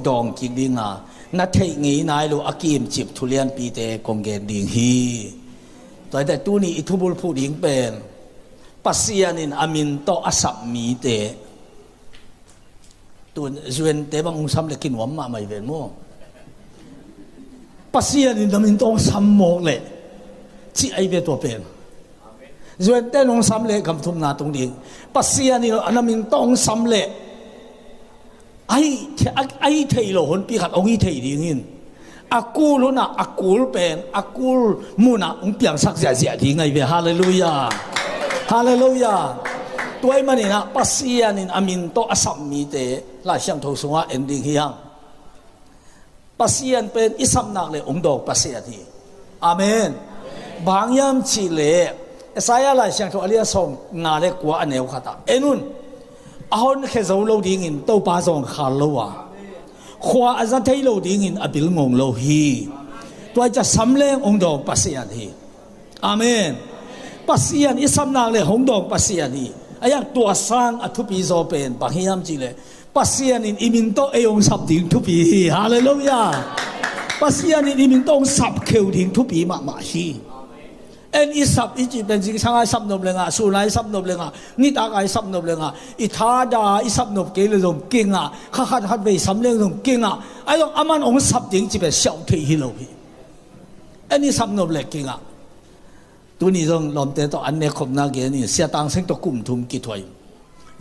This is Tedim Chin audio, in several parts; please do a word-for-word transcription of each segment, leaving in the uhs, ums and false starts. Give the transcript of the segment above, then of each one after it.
dawng kik dinga, na theih ngei nai lo a kimcip thulianpite kong gen ding hi. Tua hi teh tuni i thubulphuh ding pen Pasian in a min tawh a sap mite. Tun zuente bang hong sam le kinuam mahmah hi ven maw? Pasian in a min tawh hong sam mawk le cih ahi ve tua pen. Zuente in hong sam le gamthumna tung ding. Pasian in a min tawh hong sam le ahi, ahi thei lo honpi khat hong hi thei dingin a kul hunah a kul pen a kul munah hong piangsak ziahziah ding ahi ve. Halleluiah. Halleluiah. Tua ahih maninah Pasian in a min tawh a sap mite Lai Siangtho sungah en ding hi hang. Pasian pen i sapnak le hong dawng Pasian hi. Amen. Bang hiam cihleh Isaiah Lai Siangtho a lian sawm nga le kua a neu khatah en un. A honkhia zo lo dingin Topa zawngkhal lo a, khua a za thei lo dingin a bil ngong lo hi. Tua hi ciah sam leng hong dawng Pasian hi. Amen. Pasian i sapnak le hong dawng Pasian hi. A hiang tua sang a thupi zaw pen bang hiam cihleh Pasian in i min tawh ei hong sap ding thupi hi. Halleluiah. Pasian in i min tawh hong sap kheu ding thupi mahmah hi. En i sap i cih pen zingsang a i sap nop le ngah, sun a i sap nop le ngah, nitak a i sap nop le ngah, i thada i sap nop kei le zong kingah, kha khat khat vei sam leng zong kingah. A zong aman hong sap ding cih pen siauh thei hi lo hi. En i sap nop le kingah. Tuni zong lawmte tawh an nekkhopna genin Sia Tang Seng tawh kum thum kithuah in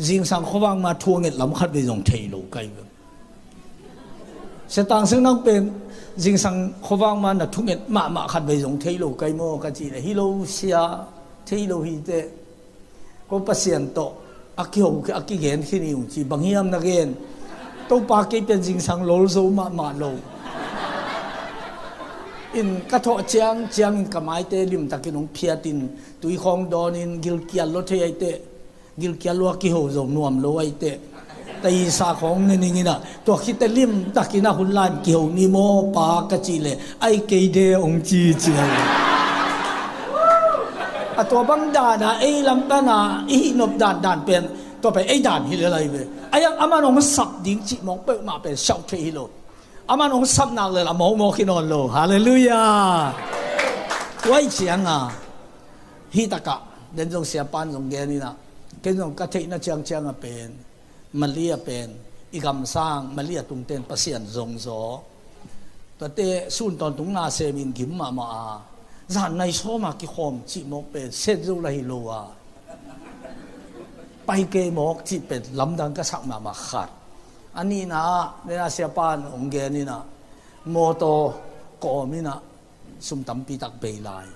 zingsang khuavak ma thu a nget lam khat vei zong thei lo kai ve. Sia Tang Seng nang pen zingsang khuavak ma na thu nget mahmah khat vei zong thei lo kai maw ka cih le hi lo sia, thei lo hi teh. Ko Pasian tawh a kiho a kigen khin hi ung ci bang hiam na gen. Topa kei pen zingsang lol zo mahmah lo. In ka thawh ciang ciangin ka maite limtakin hong phiatin tui khawng dawnin gilkial lua thei ahi teh. Gilkial lua kiho zo nuam lo ahi teh. Taisa khawng ne ning inah tua khit teh limtakin a hun lan kiho ni maw pa ka cih le ai kei de hong ci ci ahi. A tua bang dana ei lam pana i hih nop dandan pen tua pen ei dan hi le lai ve. A hiang aman hong sap ding cih mawk peuhmah pen siauh thei hi lo. Aman hong sapnak le la mawkmawk hi nawn lo. Halleluiah. Tua hi cianga hih takah den zong siapan zong gen inah ken zong ka theihna ciangcianga pen Malia pen i gamsang Malia tungten Pasian zongzaw. Tuate sun tawntung na semin gim mahmah a zan nai sawma kikhawm cih mawk pen set zo la hi lo a pai kei mawk cih pen lamdang ka sak mahmah khat. A nihna ah nena siapan hong gen inah mawtaw kawm inah sum tampi tak bei lai.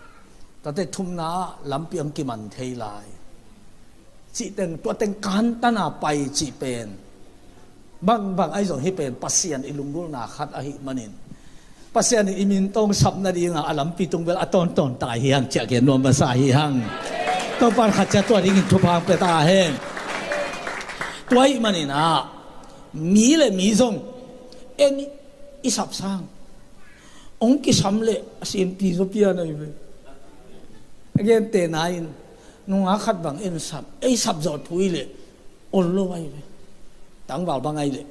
Tate thumna ah lampi ang kiman thei lai. Cih teng tua teng kantana pai cih pen bang bang ahi zong hi pen Pasian i lunggulhna khat ahi manin Pasian in i min tawh hong sap nadinga a lampi tung bel a tawntawn ta hi hang ciah gen nuam masa hi hang. Topan khat ciah tua dingin thupha hong pia ta hen. Tua ahi maninah mi le mi zong en i sap sang hong kisam le a sinpi zaw pian ahi ve. A gente na in nungak khat bang en sap ei sap zawh thu i le ol lo ahi ve. Tangval bang ahi le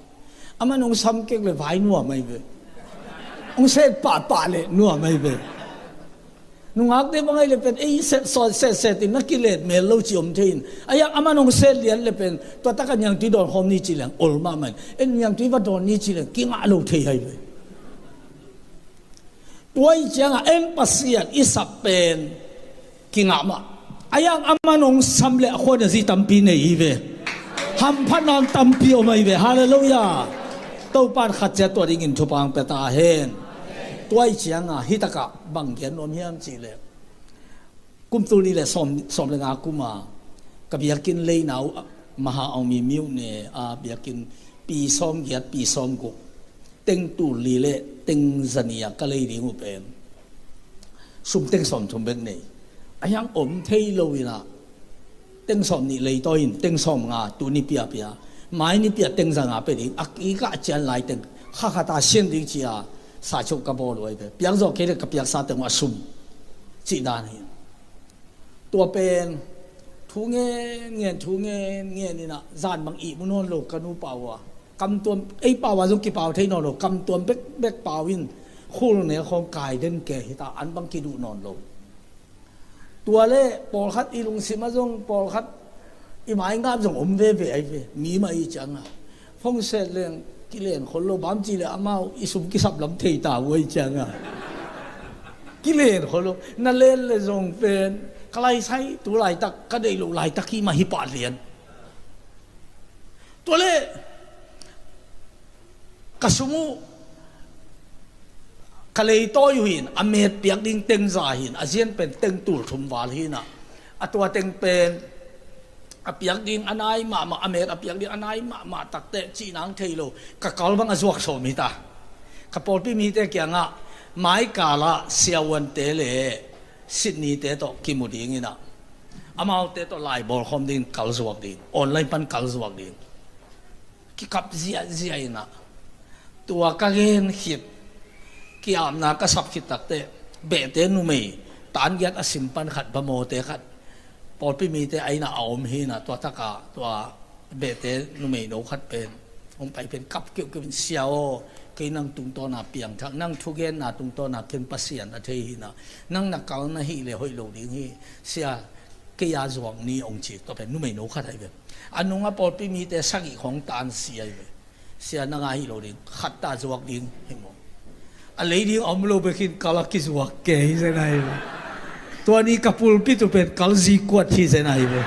aman hong sam kek le vai nuam ahi ve. Hong set pahpah le nuam ahi ve. Nungakte bang ahi le pen ei set sawt set set in na kilet mel lo ci om thei in a hiang aman hong set lian le pen tua taka niangtui dawn khawm ni ci leng ol mahmah in en niangtui va dawn ni ci leng kingah lo thei ahi ve. Tua hi cianga en Pasian i sap pen kingah mah. A hiang aman hong sam le a khuan a zi tampi nei hi ve. Hamphatna tampi om ahi ve. Halleluiah. Topan khat ciah tua dingin thupha hong pia ta hen. Tua hi cianga hih takah bang gen nuam hiam cihleh kum tul nih le sawm, sawm le nga kuma ka biakinn leina uh Maha Aung Myint myone a biakinn pi sawm giat pi sawm guk teng tul li le teng zani a ka lei ding uh pen sum teng sawm thum bek nei. A hiang om thei lo inah teng sawm nih lei tawi in teng sawm nga tu ni piapia mai ni pia teng za nga pe ding a kikah cian lai teng kha khata sian ding cia sa chok ka bawl uh ahi ve. Piak zawh kei le ka piaksa teng uh a sum cih dan hi. Tua pen thu ngen ngen thu ngen ngen inah zan bang ih mu nawn lo ka nupa uh a Kamtuam, ei pau ah zong kipau thei nawn lo, kamtuam bekbek pau in khul ne khawng kai den ke hita, an bang kiduh nawn lo. Tua le pawlkhat i lungsim ah zong pawlkhat i maingap zong om veve ai ve, mi mah i cianga. Phone set leng kilen khol lo, bang ci le amau i sum kisap lam thei ta uh ai cianga. Kilen khol lo, na len le zong pen ka laisai tu laitak, ka deih lo laitak hi mah hi pah lian. Tua le ka sum uh, ka leitawi uh hin, a met piak ding teng za hin, a zian pen teng tul thum val hinah, a tua teng pen a piak ding a nai mahmah, a met a piak ding a nai mahmah takteh cih nang thei lo, ka kal bang a zuak sawm hita. Ka pawlpi mite kiangah maikalah siavuante le Sydney-te tawh kimu dinginah, amaute tawh laibawl khawm ding, kal zuak ding, online pan kal zuak ding. Kikap ziahziah inah, tua ka gen khit, ki-apna ka sap khit takteh, Behte numei tan giat a sim pan khat, bamawte khat, pawlpi mite a innah a om hinah, tua taka tua Behte numei no khat pen hong pai pen kap keuhkeuh in, "Sia aw, kei nang tungtawna piangthak, nang thugenna tungtawna ken Pasian a thei hinah, nang na kal na hih le hoih lo ding hi, Sia, kei a zuak ni," hong ci. Tua pen numei no khat ahi ve. A nungah pawlpi mite sagih khawng tan si ahi ve. "Sia, nang a hih lo ding, khat ta zuak ding hi maw? A lei ding a om lo bek hin kal a kizuak ke hi zen ahi ve. Tua ni ka pulpit uh pen kal zi kuat hi zen ahi ve.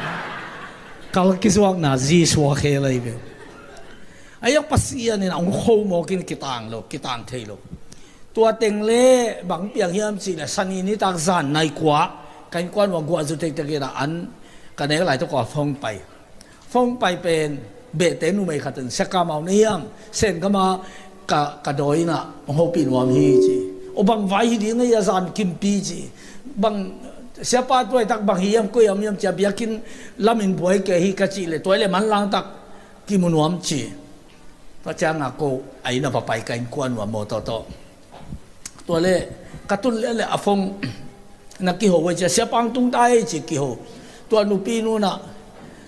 Kal a kizuakna zi suak khel ahi ve." Ahi zong Pasian in a hong kho mawk in, kitang lo, kitang thei lo. Tua teng le bang piang hiam cih le, Sani nitak zan nai kua, ka innkuan uh a guah zu tektek inah an ka nek laitak a phone pai. Phone pai pen Behte numei khat in, "Sia Kam, hau na hiam? Sengam ah ka, ka dawi inah hong hopih nuam hi," ci. "O, bang vai hi ding a, zan kimpi," ci. "Bang, siapa tuaitak bang hi hiam, koi a om hiam?" ci a, "Biakinn lamin buai ke hi," ka cih le, "Tua le manlangtak kimu nuam," ci. Tua cianga ko a inn a va pai, ka innkuan uh a mawtaw tawh. Tua le ka tun le le a phone na kiho uh a, cia, "Sia Pang tung ta ei," ci kiho. Tua nupi nunah,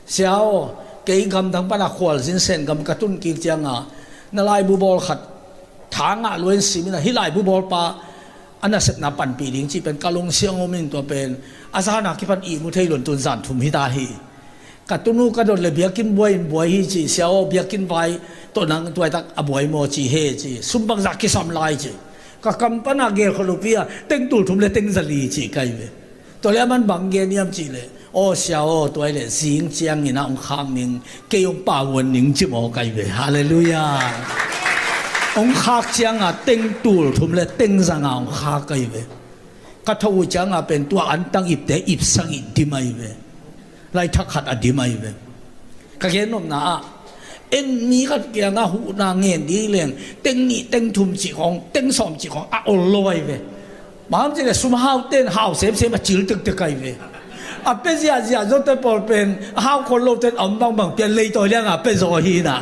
"Sia aw, kei gamdang pana khualzin Sengam ka tun kik cianga, na laibu bawl khat thangah luan simin a, hih laibu bawlpa a nasepna panpih ding," cih pen ka lungsiang om in, tua pen a zana kipan ihmu thei lo in, tun zan thum hita hi. Ka tunu ka dot le biakinn buai in buai hi ci. "Sia aw, biakinn vai tawh nang tuaitak a buai maw?" ci. "He," ci. "Sum bangzah kisam lai?" ci. Ka kam pana gelkhol uh pi a, "Teng tul thum le teng zali," ci kai ve. Tua le aman bang gen hiam cih le, "Aw sia aw, tuai le zing ciangin a hong khak ning, kei hong pavuan ning," ci maw kai ve. Halleluiah. Hong khak cianga teng tul thum le teng zanga hong khak kai ve. Ka tho uh cianga pen tua antang ipte ip sagih dim ahi ve. Laithak khat a dim ahi ve. Ka gen nopna ah, en mi khat kiangah huhna ngen ding leng, teng nih, teng thum cih khawng, teng sawm cih khawng a ol lo ahi ve. Bang hang hiam cih leh sum hau ten hau semsem a cil tektek ahi ve. A pe ziahziah zawte pawl pen a hau khol lo ten a om bangbang pian leitawi lianga a pe zaw hi na.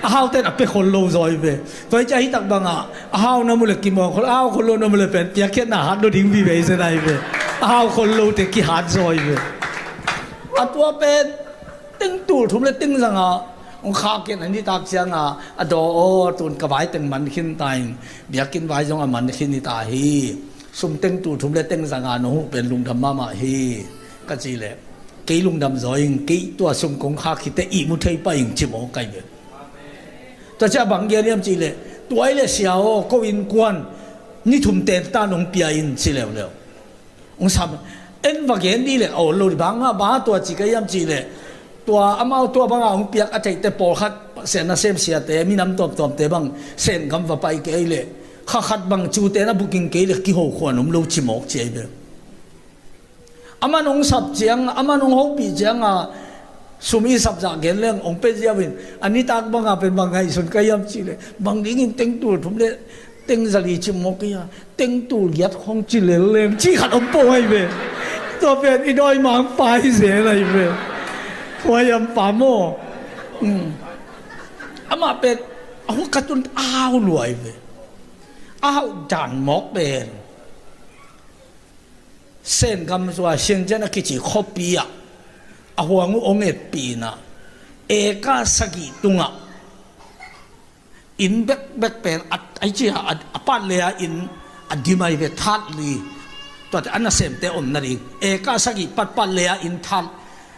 A hau ten a pe khol lo zaw hi ve. Tua hi ciah hi tak bangah a hau na mu le kimuang khol, a hau khol lo na mu le pen piakkhiatna hat lo ding vive hi zen ahi ve. A hau khol lote kihat zaw hi ve. A tua pen teng tul thum le teng zanga hong khak in a nitak cianga a daw aw, tun ka vai teng man khin ta in, biakinn vai zong a man khin hi ta hi. Sum teng tul thum le teng zanga nong huh pen lungdam mahmah hi, ka ci leh, kei lungdam zaw ing, kei tua sum kong khak khit teh ihmu thei pah ing, ci maw kai ve. Tua ciah bang gen hiam cih leh, tuai le sia aw, ko innkuan ni thum tentan hong pia in, ci leuleu. Hong sam, en va gen dih leh a ol lo dih, bang hang, bang hang tua ci ka hiam cih leh, tua amau tua banga hong piak a theihte pawlkhat, Pasian nasem siate, minam tuamtuamte bang Sengam va pai kei leh, kha khat bang cute na booking kei leh kiho khuan om lo, ci mawk ci ahi ve. Aman hong sap ciang, aman hong hopih cianga sum i sap zah gen leng hong pe ziau in, a nitak banga pen bang ngaihsun ka hiam cih leh, bang dingin teng tul thum le teng zali ci mawk hi a, teng tul giat khawng ci lel leng, ci khat om po ahi ve. Tua pen i dawimangpa hi zel ahi ve. Huaiampa maw. Um. Amah pen a huk ka tun a hau lua ahi ve. A hauh dan mawk pen Sengam zua Shenzhen a kici khuapi ah a huang uh hong etpih in ah, eka sagih tungah Inn bekbek pen a, a, a, a pat le-a inn a dim ahi ve, that li. Tuate a nasemte om nading eka sagih patpat le-a inn that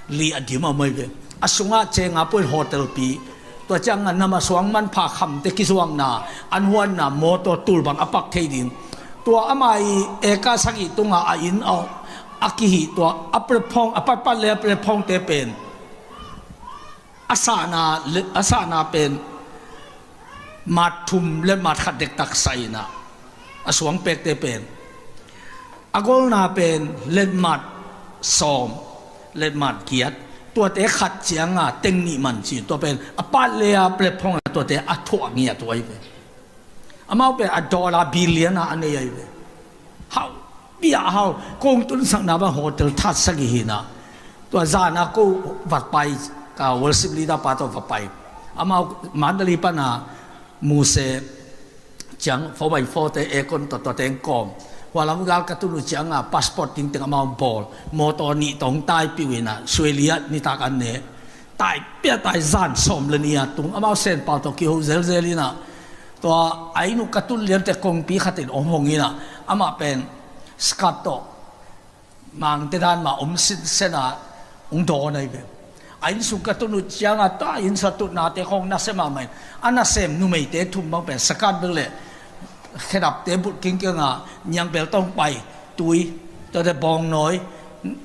li a dim a om ahi ve. A sungah chenga puai hotel pi. Tua ciangah namasuang manpha khamte kizuakna, an huanna, mawtaw tul bang a pak thei ding. Tua ama i eka sagih tungah a inn a, a kihih tua a platform, a patpat le-a platformte pen a sahna, a sahna pen mat thum le mat khat dektak sa inah, a suangpekte pen a golna pen letmat sawm, letmat giat, tuate khat cianga teng nih man ci, tua pen a pat le-a platform a tuate a thuah ngiat uh ahi ve. Amau pen a dollar billion a a nei ahi ve. Hau, bia hau, kong tunsakna bang hotel that sagih hinah. Tua zana ko vatpai, ka worship leader pa tawh vatpai. Amau Mandalay pana muse ciang four by four te aircon tawh tua teng kawm. Hualam gal ka tun uh cianga passport ding teng amau bawl. Mawtaw nih tawh hong taipi uh inah, suelia nitak an ne. Taipia tai zan sawm le nih a tung amau senpau tawh kiho zelzel inah. Tua a inn uh ka tun liante kongpi khatin om hong inah, amah pen skat tawh mangte dan mah om sinsen a hong dawn ahi ve. A inn sung ka tun uh cianga tua a inn satutnate khong nasem mahmah in, a nasem numeite thum bang pen sakat bek le khedapte bulh kingkinga niangbel tawh hong pai, tui, tuate bawngnawi,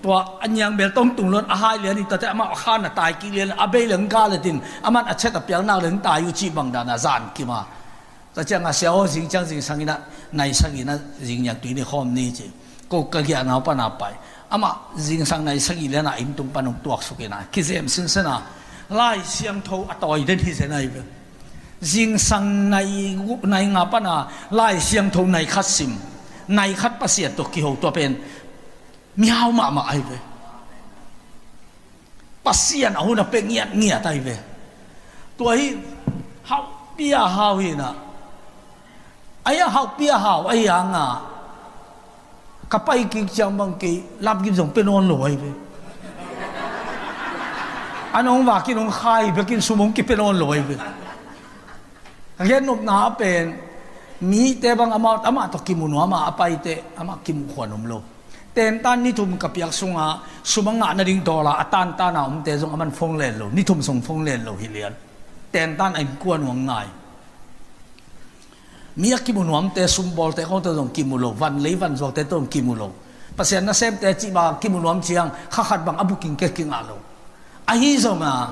tua a niangbel tawh hong tung lo-in a hai lian in, tuate amah a khan a tai kik lian in, a bei le hong gal le din, aman a chet a piaknak le hong tai uh cih bang dana zan kim a. Tua cianga sia aw, zing ciang zingsang inah, nai sagih inah zing niang tui ni khawm ni ci. Ko ka giahna uh pana pai. Amah zingsang nai sagih liana inn tung pan hong tuaksuk inah, kizem sinsen a, Lai Siangtho a tawi den hi zen ahi ve. Zingsang nai, nai nga pana Lai Siangtho nai khat sim, nai khat Pasian tawh kiho, tua pen mihau mahmah ahi ve. Pasian a hun a pia ngiatngiat ahi ve. Tua hi hauhpi a hau hinah. Ahi a hauhpi a hau ahi hanga ka pai kik ciang bang kei lapgim zong pia nawn lo ahi ve. An hong vakin hong khai bekin sum hong kipia nawn lo ahi ve. Ka gen nopna a pen mite bang amah, amah tawh kimu nuam a, a paite amah kimu khuan om lo. Tentan ni thum ka piak sunga sum a ngah nading dollar a tantana omte zong aman phone len lo, ni thum sung phone len lo hi lian. Tentan a innkuan uh a ngai. Mi a kimu nuamte, sumbawlte khawngte zong kimu lo, van lei van zuakte zong kimu lo. Pasian nasemte cih bang kimu nuam ciang kha khat bang a buking ke kingah lo. Ahi zongin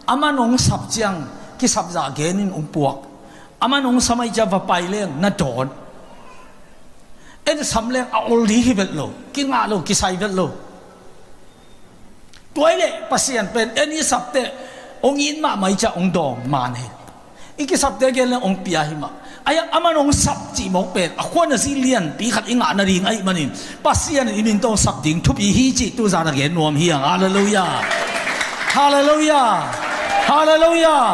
aman hong sap ciang kisap zah genin hong puak. Aman hong sam ahih ciang va pai leng na dawn. En sam leng a ol ding hi vet lo, kingah lo, kisai vet lo. Tua hi leh Pasian pen en i sapte hong it mahmah ahih ciang hong dawng man hi. I kisapte gen leng hong pia hi mah. Ahi hang aman hong sap cih mawk pen a khuan a zih lianpi khat i ngah nading ahih manin Pasian in i min tawh hong sap ding thupi hi cih tuzan a gen nuam hi hang. Halleluiah. Halleluiah. Halleluiah.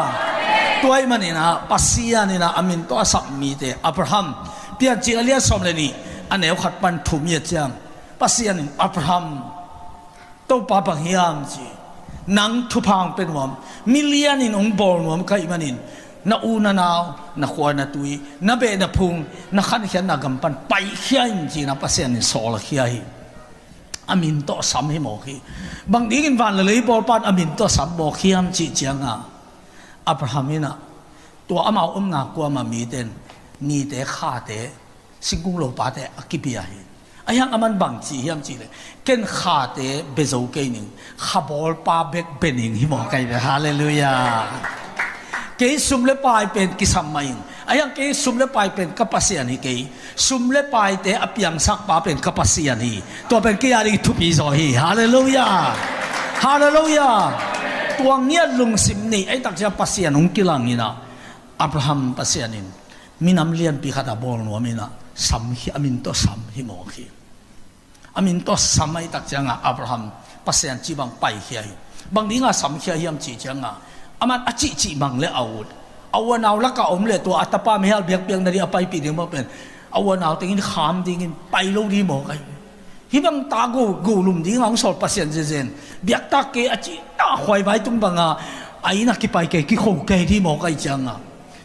Tua ahih manin ah Pasian in ah a min tawh a sap mite, Abraham, Piancil a lian sawm le nih, a neu khat pan thum i et ciang Pasian in Abraham, Topa bang hiam ci, nang thupha hong pia nuam, milian in hong bawl nuam ka hih manin na u na nau, na khua na tui, na beh na phung, na khankhiatna gam pan paikhia in ci-in ah Pasian in sawl a khia hi. A min tawh sam hi mawk hi. Bang dingin van le lei bawlpa in a min tawh sam mawk hiam cih ciangin ah Abraham in ah tua amau omna kuama mite in nite khate, singkung lopate a kipia hi. Ahi hang aman bang ci hiam cih leh, ken khate bia zo kei ning, khabawlpa bek bia ning hi mawk ahi ve. Halleluiah. Kei sum le pai pen kisam mah ing. Ahi hang kei sum le pai pen ka Pasian hi kei. Sum le paite a piangsakpa pen ka Pasian hi. Tua pen kei a ding thupi zaw hi. Halleluiah. Halleluiah. Tua ngiat lungsim nei ahih tak ciang Pasian hong kilang in ah Abraham Pasian in minam lianpi khat a bawl nuam in ah sam hi, a min tawh sam hi mawk hi. A min tawh sam ahih tak ciangin ah Abraham Pasian cih bang paikhia hi. Bang dingin a samkhia hiam cih ciangin ah aman a cihcih mang le a ut, a u a nau lakah om leh tua a tapa mihal biakpiak nading a paipih ding mawk pen a u a nau tengin kham dingin pai lo ding mawk ahi. Hih bang ta go, go lum dingin ah hong sawl Pasian zenzen, biaktak kei a cih ta khuaivai tung bangin a inn ah kipai kei, kikho kei ding mawk ahih ciangin ah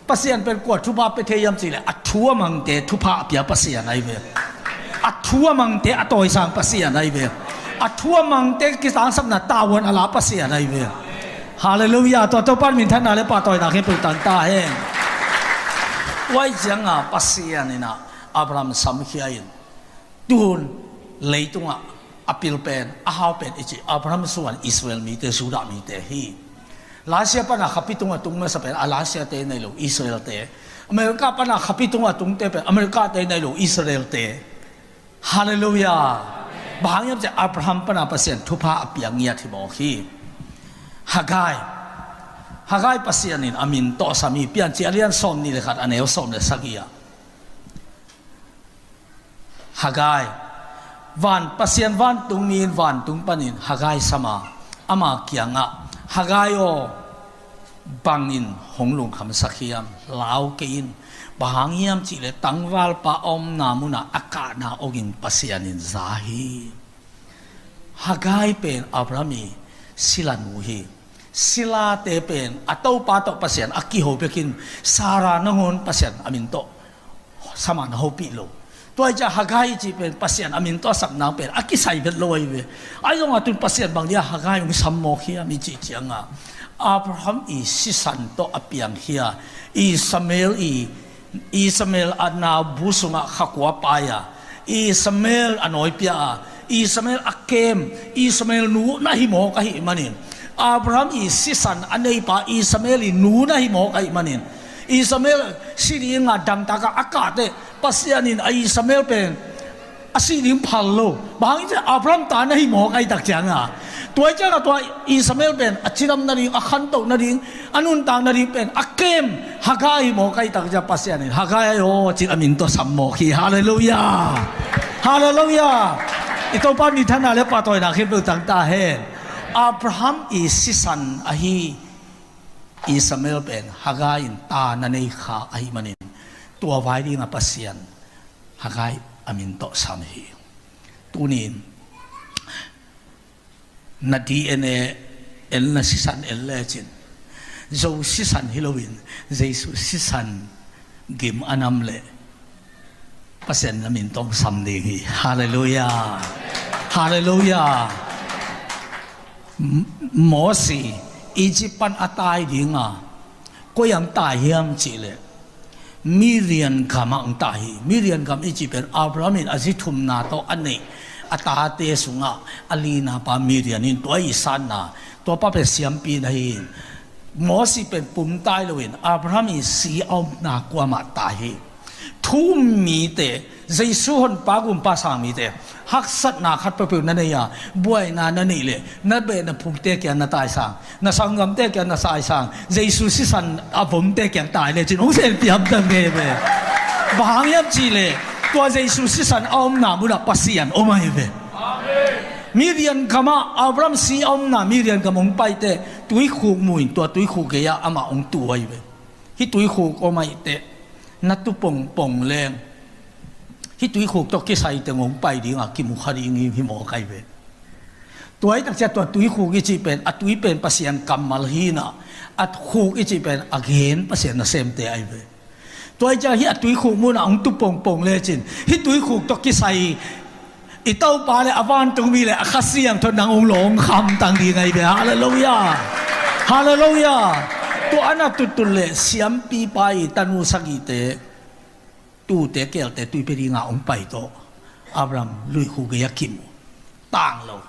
Pasian pen kua thupha pia thei hiam cih leh a thu a mangte thupha a pia Pasian ahi ve. A thu a mangte a tawisang Pasian ahi ve. A thu a mangte kitangsapna tavuan a la Pasian ahi ve. Halleluiah. Tua Topa minthanna le pahtawina khin peuh tang ta hen. Tua hi cianga Pasian in ah Abraham samkhia in tun leitungah a pil pen, a hau pen i cih Abraham suan Israel mite, Judah mite hi. Lasia pana khapi tungah tung masa pen a Lasiate nei lo Israelte. America pana khapi tungah tungte pen Americate nei lo Israelte. Halleluiah. Bang hang hiam cih leh Abraham pana Pasian thupha a piak ngiat hi mawk hi. Haggai. Haggai Pasian in a min tawh sam hi. Piancil a lian sawmnih le khat, a neu sawm le sagih ah. Haggai. Van, Pasian vantungmi in vantung panin Haggai sam a, ama kiangah, Haggai aw, bangin hong lungkhamsak hiam, lau kei in. Bang hang hiam cih leh tangvalpa a omna munah a kahna ong in Pasian in za hi. Haggai pen Abraham i silanu hi. Silate pen a topa tawh Pasian a kiho bekin, Sarah nangawn Pasian a min tawh sam a na hopih lo. Tua hi ciah Haggai i cih pen Pasian a min tawh a sapna pen a kisai vet lo ahi ve. Ahi zongah tun Pasian bang dia Haggai hong sam mawk hiam i cih cianga, Abraham i sisan tawh a piangkhia Ishmael i, Ishmael a nau bu sungah khakua pai a, Ishmael a nawipia a, Ishmael a kem, Ishmael nu na hi mawk ahih manin, Abraham i sisan a neipa Ishmael i nu na hi mawk ahih manin, Ishmael si dinga damtak a, a kahte Pasian in a Ishmael pen a si ding phal lo. Bang hang hiam cih leh Abraham ta na hi mawk ahih tak cianga, tua hi cianga tua Ishmael pen a cidam nading, a khantoh nading, a nuntak nading pen a kem Haggai hi mawk ahih tak ciang Pasian in Haggai aw cin a min tawh sam mawk hi. Halleluiah. Halleluiah. I Topa minthanna le pahtawina khin peuh tang ta hen. Abraham i sisan ahi Ishmael pen Haggai in ta na nei kha ahih manin, tua vai dinga Pasian Haggai a min tawh sam hi. Tunin na D N A el, na sisan el lecin, Zo sisan hi loin Jesu sisan gim a nam leh Pasian na min tawh sam ding hi. Halleluiah. Halleluiah. M-, Mosi Egypt pan a tai dinga, koi ang tai hiam cih leh Midian gamah ang tai hi. Midian gam i cih pen Abraham in a zi thumna tawh a neih a tate sungah a lina pa Midian in tua i sanna, tua pa pen siampi na hi. Mosi pen pum tai loin Abraham i si a omna kuamah tai hi. Thu um mite, Jesu honpa gumpa sang mite, haksatna khat peuhpeuh na nei a, buaina na neih leh na beh na phungte kiang na taisang, na sanggamte kiang na taisang, Jesu sisan a vomte kiang tai lecin hong senpi hamtang ngei ve. Bang hang hiam cih leh tua Jesu sisan a omna munah Pasian om ahi ve. Midian gamah Abraham si a omna Midian gam hong paite tuikhuk mu in tua tuikhuk gei-ah amah hong tu ahi ve. Hih tuikhuk om ahih teh na tu pongpong leng hih tuikhuk tawh kisai teng hong pai dinga kimu kha ding hi, hi mawk ahi ve. Tua ahih tak ciang tua tuikhuk i cih pen a tui pen Pasian kammal hi-in ah, a khuk i cih pen a gen Pasian nasemte ahi ve. Tua ahih ciang hih a tuikhuk munah hong tu pongpong lecin hih tuikhuk tawh kisai i Topa le a vantungmi le a Kha Siangtho nang hong lawng khamtang ding ahi ve. Halleluiah. Halleluiah. Tua a na tuttut leh siampipa i tanu sagihte, tuute kelte tuipi dinga hong pai tawh Abraham luikhuk gei-ah kimu. Tang lo.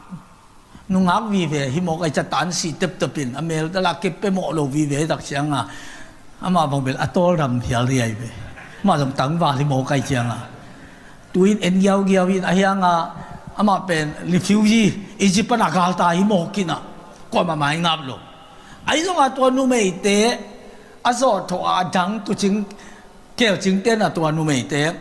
Nungak vive hi mawk ahih ciang tansi teptep in a mel tala kep pia mawh lo vive ahih tak cianga amah bang bel a tawldam phial ding ahi ve. Amah zong tangval hi mawk ahih cianga tui in en giaugiau in a hianga amah pen refugee Egypt pana galtai hi mawk in ah kuamah maingap lo. Ahi zongah tua numeite a zawhthawh a dang tucing kelcingte na tua numeite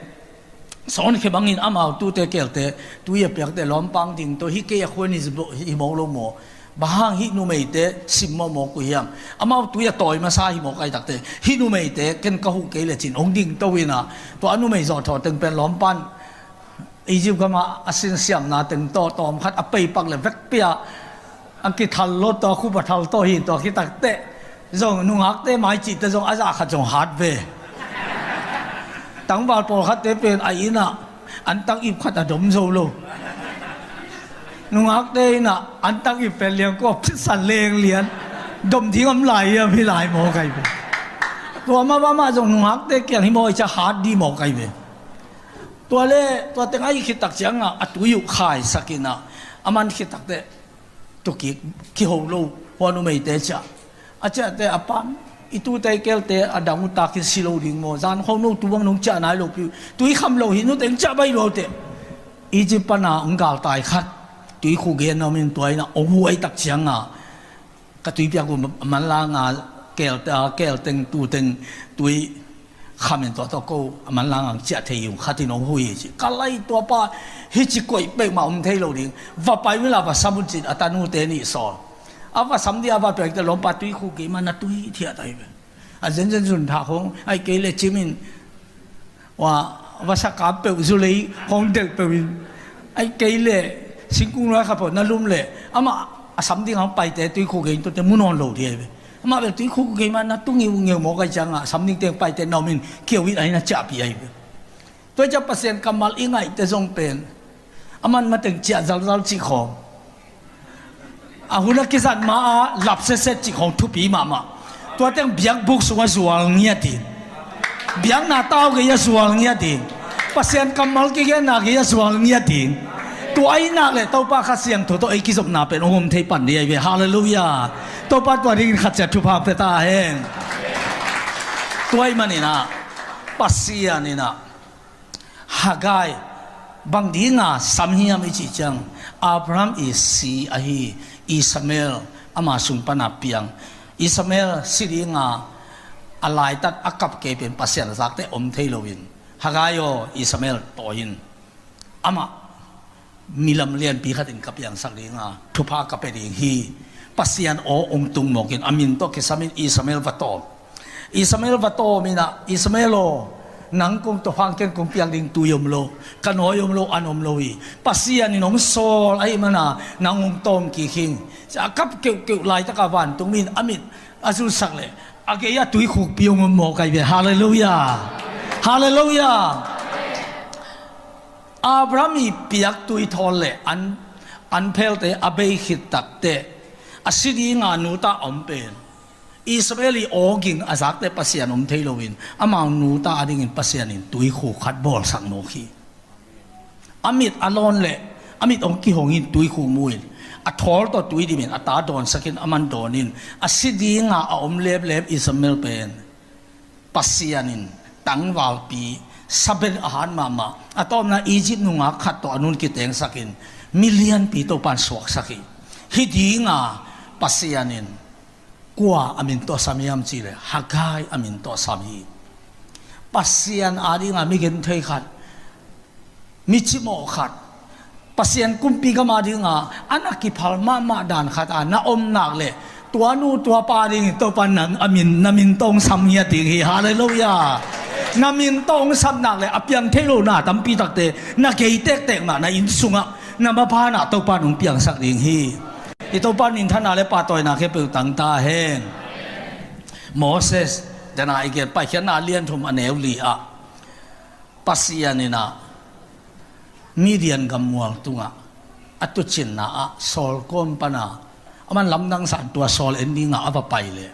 sawnkhia bangin amau tute kelte tui a piakte lawmpang ding tawh hih kei a khuan hi mawk lo maw? Bang hang hih numeite sim mawkmawk uh hiam? Amau tui a tawi masa hi mawk ahih takte hih numeite ken ka huh kei lecin hong dingto in ah tua a numei zawhthawh teng pen lawmpan Egypt gamah a sinsiamna teng tawh tawmkhat a peipak le vekpi-ah a kithal lo tawh khup a thal tawh hi tawh khit takteh Zong nungakte mai cihte zong a zah khat zong hat ve. Tangval pawlkhatte pen a innah antak ip khat a dom zo lo. Nungakte innah antak ip pen liangkua phisan lenglian dom ding om lai hiam hi lai maw kai ve. Tua mah bamah zong nungakte kiang hi maw i ca hat dih maw kai ve. Tua le tua teng a i khittak ciangah a tui uh khaisak innah a man khittakte tukik kiho lo hua numeite ciah a ciahte a pam i tute i kelte a dang uh takin si lo ding maw? Zan khong no tu bang nong ciah nai lo piu tui kham lo hi nuteng ciah bai lo teh. Egypt pana hong galtai khat tui khu gen na om in tua innah hong huaitak cianga ka tui piak uh a manlanga kelte a kelteng tuteng tui khamin tua tawh ko a manlang ang ciah thei uh khatin hong hui hi ci. Ka lai tuapa hi ci koih peuhmah om thei lo ding. Va pai unla va sam un cin a tanute nih sawl a va sam dih a va piakte lawmpa tui khu keimah na tui thiah ta hi ve. A zenzen zun thak hong ai kei le cimin ua vasa kap peuh zulei hong delh peuhin ai kei le singkung nuai kha peuh na lum le amah a sam ding hong paite tui khu kein tute mu nawn lo dih ai ve. Amah bel tui khu keimah na tu ngiu ngiu mawk ai ciangah a sam ding teng paite na omin kiau in ai na ciahpih ai ve. Tua ciah Pasian kammal i ngaihte zong pen a man mateng ciah zalzal cih khawng a hun a kizat ma a lap setset cih khawng thupi mahmah. Tua teng biakbuk sungah zual ngiat ding. Biakna tau gei a zual ngiat ding. Pasian kammal kigenna gei a zual ngiat ding. Tua ahi nak le Topa Kha Siangtho tawh ei kizopna pen hong om thei pan dih ai ve. Halleluiah. Topa tua dingin khat ciat thupha pia ta hen. Tua ahi maninah Pasian innah Hagai bang dinga sam hiam i cih ciang Abraham i si ahi Ishmael ama sung pana piang. Ishmael si dinga a laitat a kap kei pen Pasian a zakte om thei loin Hagai aw Ishmael tawi in amah milam lianpi khatin ka piangsak dinga thupha ka pia ding hi. Pasian aw ong tung mawkin a min tawh kisamin Ishmael va tawm. Ishmael va tawm innah Ishmael aw nang kong tawphang ken kong piak ding tui om lo ka nawi om lo an om lo hi. Pasian in hong sawl ahi mana nang hong tawm kik hing. A kap keuhkeuh laitaka vantung min a mit a zulsak le a gei a tui khukpi hong om maw kai ve. Halleluiah. Halleluiah. Abraham i piak tui thawl le an an phelte a bei khit takte a si dinga nuta a om pen Ishmael i awging a zakte Pasian om thei loin amau nuta a dingin Pasian in tui khuk khat bawlsak mawk hi. A mit a lawn le a mit hong kihong in tui khuk mu in a thawl tawh tui dimin a ta dawnsakin a man dawnin a si dinga a om leplep Ishmael pen Pasian in tangvalpi sabel a hat mahmah a tawpna Egypt nungak khat tawh a nun kitengsakin milianpi Topan suaksak hi. Hi dinga Pasian in kua a min tawh sam hiam cih le Hagai a min tawh sam hi. Pasian a dinga mi genthei khat mi cimawh khat Pasian kumpi gam a dinga a na kiphal mahmah dan khat a na om nak le tua nu tua pa dingin Topa nang a min na min tawh sam ngiat ding hi. Halleluiah. Na min tawh sam nak le a piang thei lo na tampi takte na gei tektek mah na inn sungah na mabanah Topa nong piangsak ding hi. I Topa minthanna le pahtawina khe peuh tangta hen. Moses dena i gen Paikhiatna lianthum a neu li ah Pasian innah Midian gammual tungah a tucinna ah Saul kawm pana a man lamdang san tua Saul en dinga a va pai leh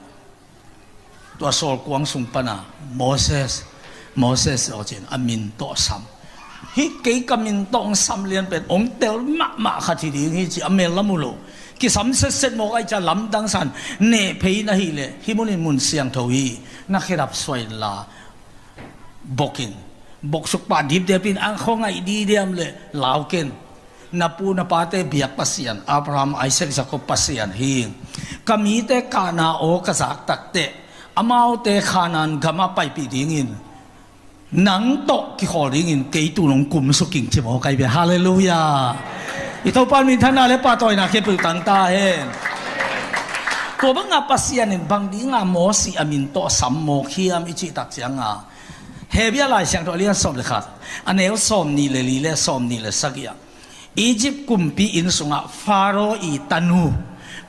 tua Saul kuang sung pana Moses, Moses awcin a min tawh sam hi. Kei ka min tawh sam lian pen ong tel mahmah khat hi ding hi ci a mel lam uh lo. Kisam setset mawk ai ca lamdang san neh phei na hi leh hi munin mun siangtho hi. Na khedap suai la bokin boksuk pah dipdep in ang khawngaih didiam le lau ken. Na pu na pate biak Pasian Abraham, Isaac, Jacob Pasian hi. Ka mite kahna aw ka zak takteh amaute Khanan gamah paipih dingin nang tawh kikhawl dingin kei tu nong kumsuk ing ci maw kai bia. Halleluiah. I Topa minthanna le pahtawina khe peuh tangta hen. Tua banga Pasian in bang dinga Mosi a min tawh sam mawk hiam i cihtak cianga Hebia Lai Siangtho a lian sawm le khat a neu sawm nih le li le sawm nih le sagih ah Egypt kumpi inn sungah Pharaoh i tanu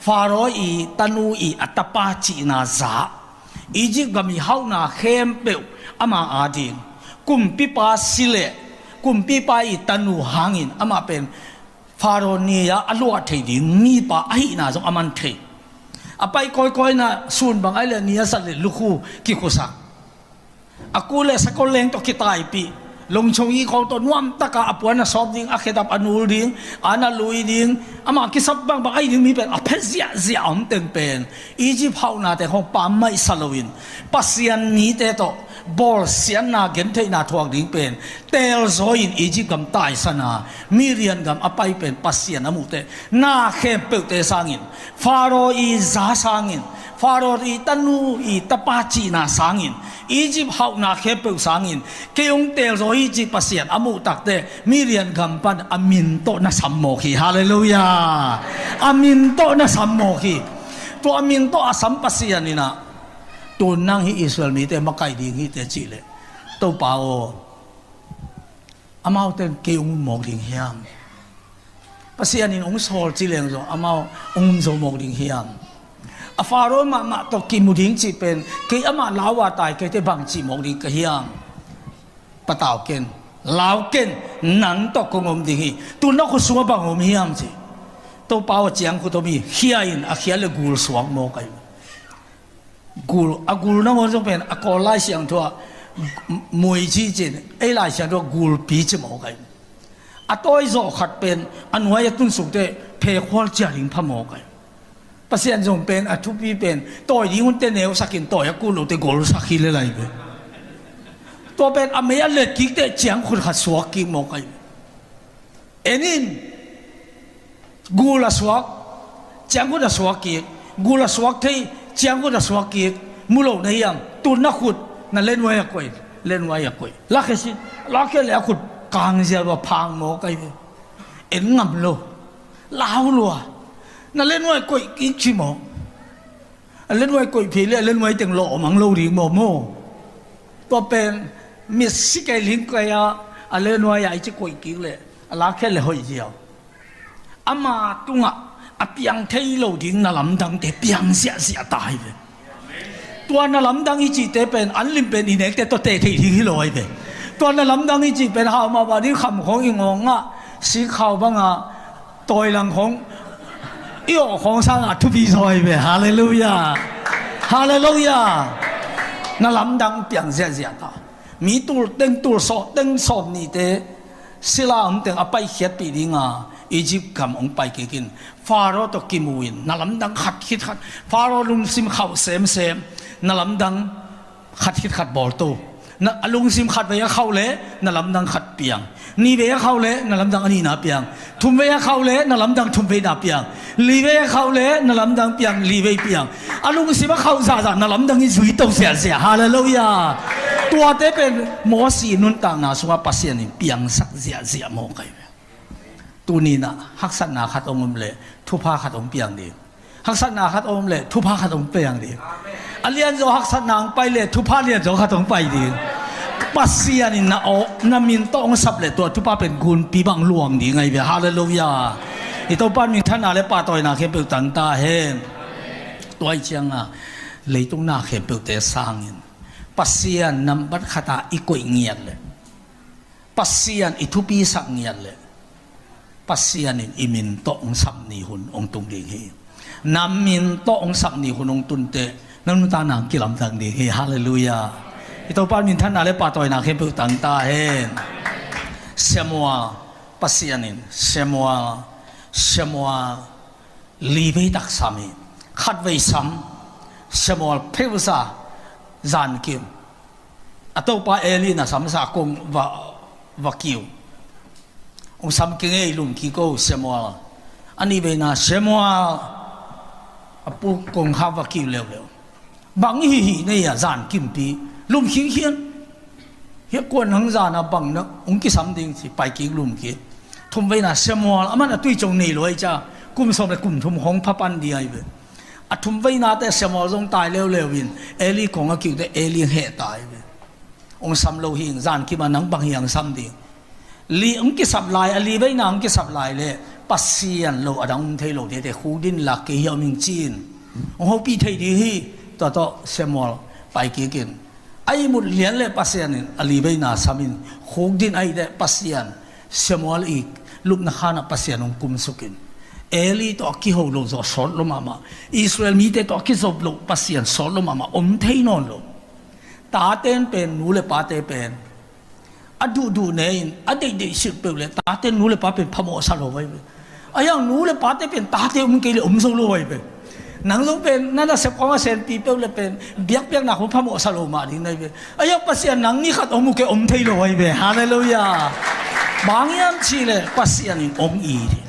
Faro i tanu i a tapa cihna za, Egypt gam i hauhna khempeuh ama ading. Kumpipa si le kumpipa i tanu hangin amah pen Faro ni-a a luah thei ding mipa ahihna zong a man thei. A pai kawikawi na sun bang ai le ni a sat le lukhu kikhusak. A ku le sakol leng tawh kitaipih. Longchong i khawng tawh nuamtaka a puan a sawp ding, a khedap a nul ding, an a lui ding, amah kisap bangbang ahi ding mi pen a phet ziahziah a om teng pen Egypt hauhnate khawng pammaih sa loin Pasian mite tawh bawlsiatna gentheihna thuak ding pen teelzaw in Egypt gam taisana Midian gam a pai pen Pasian a muhteh na khempeuhte sangin Faro i za sangin, Faro i tanu i tapa cihna sangin, Egypt hauhna khempeuh sangin kei hong teelzaw hi cih Pasian a muh takteh Midian gam pan a min tawh na sam mawk hi. Halleluiah. A min tawh na sam mawk hi. Tua a min tawh a sam Pasian inah tun nang hi Israel mite makaih ding hi teh cihleh Topa aw, amaute kei hong um mawk ding hiam? Pasian in hong sawl ci leng zong amau hong um zo mawk ding hiam? A Faro mahmah tawh kimu ding cih pen kei amah lau a tai kei teh bang cih mawk ding ka hiam? Patau ken, lau ken, nang tawh kong om ding hi. Tun na khut sungah bang om hiam ci? Topa aw, ciangkhut om hi. Khia in, a khia le gul suak mawk ai. Gul, a gul nangawn zong pen a Kawl Lai Siangtho ah muici cin, ei Lai Siangtho ah gulpi ci mawk ai. A tawi zawh khat pen a nuai a tun suk teh phekhual cia ding pha mawk ai. Pasian zong pen a thupi pen tawi ding un teh neusak in tawi a kul lo teh golsak hi le lai ve. Tua pen a mei a let kik teh ciangkhut khat suak kik mawk ai. En in, gul a suak, ciangkhut a suak kik, gul a suak thei, ciangkhut a suak kik, mu lo na hiam? Tun na khut, na lenuai a koih, lenuai a koih. Lakhia sin, lakhia le a khut kangzial va phang mawk ai ve. En ngam lo, lau lua, na lenuai koih kik ci mawk. A lenuai koih phei le a lenuai teng lawh mang lo ding maw maw? Tua pen mit si kei ling kei a, a lenuai a i ci koih kik le a lakhia le hoih ziau. Ama tungah a piang thei lo ding na lamdangte piang ziahziah ta hi ve. Tua na lamdang i cihte pen an lim pen i nekte tawh teh thei ding hi lo ai ve. Tua na lamdang i cih pen hau mah bah ding kham khawng i ngawng ngah, sik khau banga tawilang khawng i awh khawng sangah thupi zaw ai ve. Halleluiah. Halleluiah. Na lamdang piang ziahziah ta. Mi tul teng tul sawh teng sawm nihte sila om teng a paikhiatpih dinga Egypt gam hong pai kik in Faro tawh kimu in na lamdang khat khit khat, Faro lungsim khauh semsem, na lamdang khat khit khat bawl to. Na, a lungsim khat vei a khauh le na lamdang khat piang. Nih vei a khauh le na lamdang a nihna piang. Thum vei a khauh le na lamdang thum veina piang. Li vei a khauh le na lamdang piang, li vei piang. A lungsim a khauh zahzah na lamdang i zui to ziahziah. Halleluiah. Tuate pen Mosi nuntakna sungah Pasian in piangsak ziahziah mawk ai ve. Tuninah haksatna khat hong om leh thupha khat hong piang ding. Haksatna khat hong om leh thupha khat hong piang ding. A lianzaw haksatna hong pai leh thupha lianzaw khat hong pai ding. Pasian in na aw, na min tawh hong sap leh tua thupha pen gunpi bang luang ding ai ve. Halleluiah. I Topa minthanna le pahtawina khempeuh tang ta hen. Tua i cianga leitung na khempeuhte sangin Pasian nambat khata i koih ngiat leh, Pasian i thupisak ngiat leh Pasian in i min tawh hong sap ni hun hong tung ding hi. Na min tawh hong sap ni hun hong tunteh na nuntakna hong kilamdang ding hi. Halleluiah. I Topa minthanna le pahtawina khempeuh tang ta hen. Samuel, Pasian in Samuel, Samuel li vei tak sam hi. Khat vei sam, Samuel pheusa zankim. A topa Eli na samsa kong va, va kiu. Hong sam kei ngei lum kiko Samuel. A nih veina Samuel a pu kong kha va kiu leuleu. Bang i hih hih nei a zankim pi lum khikhian. Hia kuan hang zana bang na hong kisam ding ci pai kik lum kik. Thum veina Samuel a man a tui cong nei lo ai ca kum sawm le kum thum hong pha pan di ai ve. A thum veinate Samuel zong tai leuleu in Eli kong a kiute Eli heh tai ve. Hong sam lo hing zankim a nang bang hi hang sam ding. Li hong kisap lai, a li veina hong kisap lai le Pasian lo a dang um thei lo tete khukdin la kei hiam ing ci-in hong hopih thei ding hi. Tua tawh Samuel pai kikin a ihmut lian le Pasian in a libeina samin khukdin ahih teh Pasian Samuel i lupna khanah Pasian hong kumsukin Eli tawh a kiho lo zaw sawt lo mahmah, Israel mite tawh a kizop lo Pasian sawt lo mahmah om thei nawn lo. Taten pen nu le pate pen a duhduh ne-in a deihdeih silh peuh le tate nu le pa pen phamawh sa lo vai ve. A hiang nu le pate pen tate um kei le om zo lo vai ve. Nang zong pen na nasep kawng a senpi peuh le pen biakpiakna khong phamawh sa lo mah ding nai ve. A hiang Pasian nang ni khat om uh kei om thei lo vai ve. Halleluiah. Bang hiam cih le Pasian in ong it hi.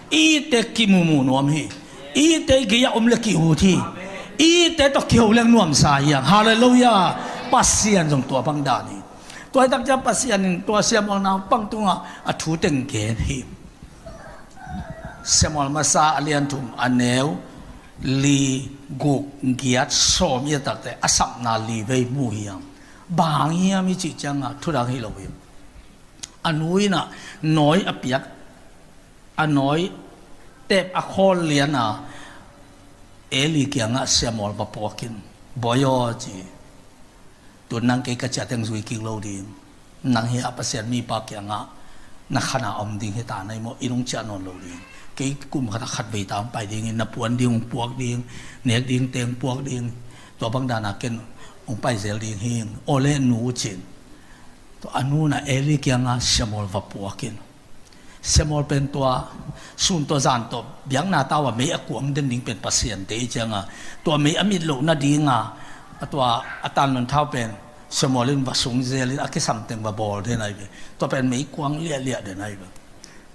Itte kimumu nuam hi. Itte gei-ah om le ki-ut hi. Itte tawh kiho leng nuamsa hiang. Halleluiah. Pasian zong tua bang dan hi. Tua hi tak ciang Pasian in tua Samuel naupang tungah a thu teng gen hi. Samuel masa a lian thum a neu li, guk, giat, sawm i et tak teh a sapna li vei mu hiam? Bang hang hiam i cih ciangah thudang hi lo hi. A nu in ah nawi a piak, a nawi tep a khawl lian a Eli kiangah Samuel va puakin, "Bawi aw," ci, "tun nang kei ka ciah teng zui kik lo ding. Nang hi a Pasian mipa kiangah na khan a om ding hi ta na hi maw? I lungciah nawn lo ding. Kei kum khat a khat vei ta hong pai ding hi, na puan ding hong puak ding, nek ding teng puak ding, tua bang dana ken hong pai zel ding hi. Aw le nu," ci-in tua a nu in ah Eli kiangah Samuel va puakin, Samuel pen tua sun tua zan tawh biakna tau a mei a kuang den ding pen Pasian te i cianga, tua mei a mit loh nadinga a tua a tanlon thau pen Samuel in va sung zelin a kisam teng va bawl den ahi ve. Tua pen mei kuang liahliah den ahi ve.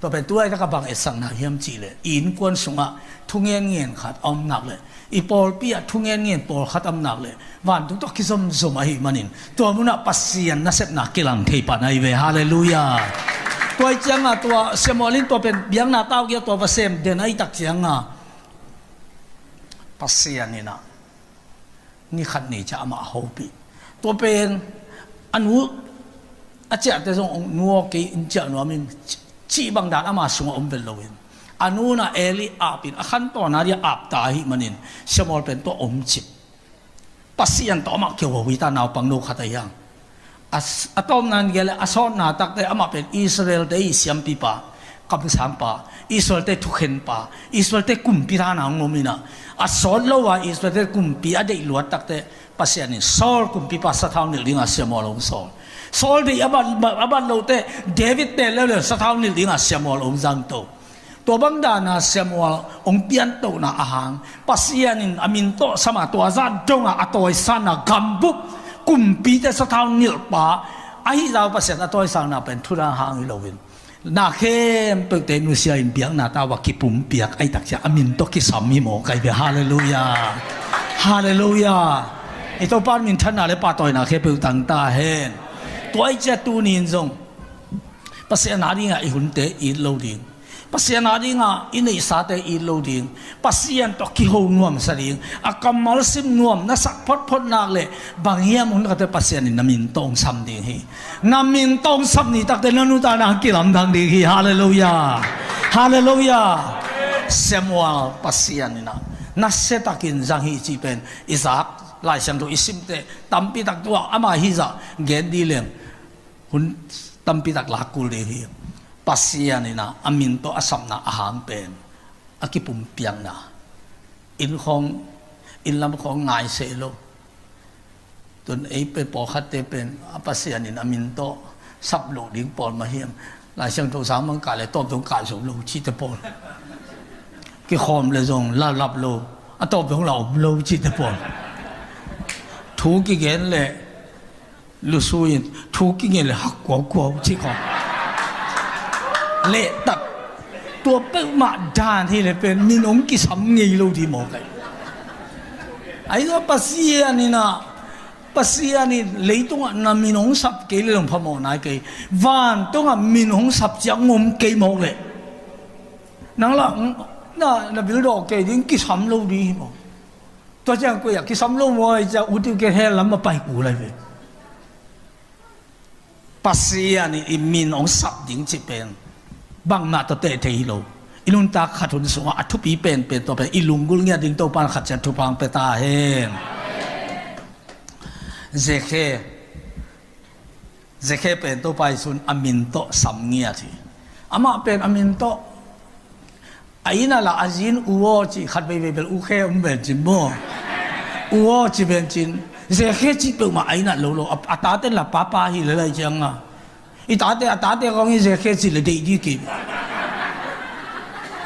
Tua pen tu laitaka bang etsakna hiam cihleh i innkuan sungah thungen ngen khat a om nak leh, i pawlpi ah thungen ngen pawlkhat a om nak leh, vantung tawh kizomzom ahih manin tua munah Pasian nasepna kilang thei pan ahi ve. Halleluiah. Tua ih cianga tua Samuel in tua pen biakna tau kia tua va sem den ahi tak cianga Pasian inah ni khat ni ciah amah a hopih. Tua pen a nu a ciahte zong nu aw kei in ciah nuam ing cih bang dan ama sungah om vet loin a nu inah Eli apin a khantawn a dia apta ahih manin Samuel pen tua om cip. Pasian tawh amah kiho hi ta naupang no khat ahi hang. A, a tawpna in gel a sawtna takte amah pen Israel te i siampipa, kamsangpa, Israel te thukhenpa, Israel te kumpi thana hong om inah a sawt lo a Israel te kumpi a deih luat takte Pasian in Saul kumpipa sathau nilh dinga Samuel hong sawl. Saul deih a bat, a bat lote David tel leuleu sathau nilh dinga Samuel hong zangto. Tua bang dana Samuel hong piantohna ahang Pasian in a min tawh sama tua zah donga a tawisana gambup kumpite sathau nilhpa ahi zau Pasian a tawisana pen thudang hang hi loin na khempeuhte nusia in biakna tau a kipumpiak ahi tak ciah a min tawh kisam hi maw kai ve. Halleluiah. Halleluiah. I Topa minthanna le pahtawina khempeuh tangta hen. Tua ih ciah tunin zong Pasian a dingah i hunte it lo ding, Pasian a dingah i neihsate it lo ding, Pasian tawh kiho nuamsa ding, a kammal sim nuam na sak photphot nak leh bang hiam hun kate Pasian in na min tawh hong sam ding hi. Na min tawh hong sam ni takte na nutana hong kilamdang ding hi. Halleluiah. Halleluiah. Samuel Pasian inah nasiatakin zang hi cih pen i zak Lai Siangtho i simte tampi tak tuah ama hizah gen dih leng hun tampi tak lak kul ding hi. Pasian inah a min tawh a sapna ahang pen a kipumpiakna. Inn khawng, inn lam khawng ngai seh lo. Tun ei pen pawlkhatte pen a Pasian in a min tawh sap loh ding pawl mah hiam? Lai Siangtho sang bang kah le tawp dong kah zo lo cihte pawl. Kikhawm le zong la lap lo, a tawp dong la om lo cihte pawl. Thu kigen le lusu in thu kingen le hak kuaukuau cih khawng. Lehtak tua peuhmah dan hi le pen min hong kisam ngei lo dih maw kai. Ahi zong Pasian inah, Pasian in leitungah na min hong sap kei le long phamawh nai kei. Vantungah min hong sap ciang hong om kei mawk leh nang lah na, na bil dawh kei ding kisam lo dih hi maw? Tua ciang koi a kisam lo maw, i ciang utiu ke hell lam a pai kul lai ve. Pasian in i min hong sap ding cih pen bangmah tawh teh thei hi lo. I nuntak khat hun sungah a thupi penpen tawh pen i lunggulh ngiat ding Topa'n khat ciat thupha hong pia ta hen. Zekhe, Zekhe pen Topa Jesu'n a min tawh sam ngiat hi. Amah pen a min tawh, a inn ah lah a zi in U aw ci, khat veivei bel U Khe om ven cin maw. U aw ci ven cin, Zekhe ci peuhmah a inn ah lo lo. A, a tate'n lah Papa hi lel lai ciang a, i tate, a tate kong hi Zekhe ci leh deih ding kei.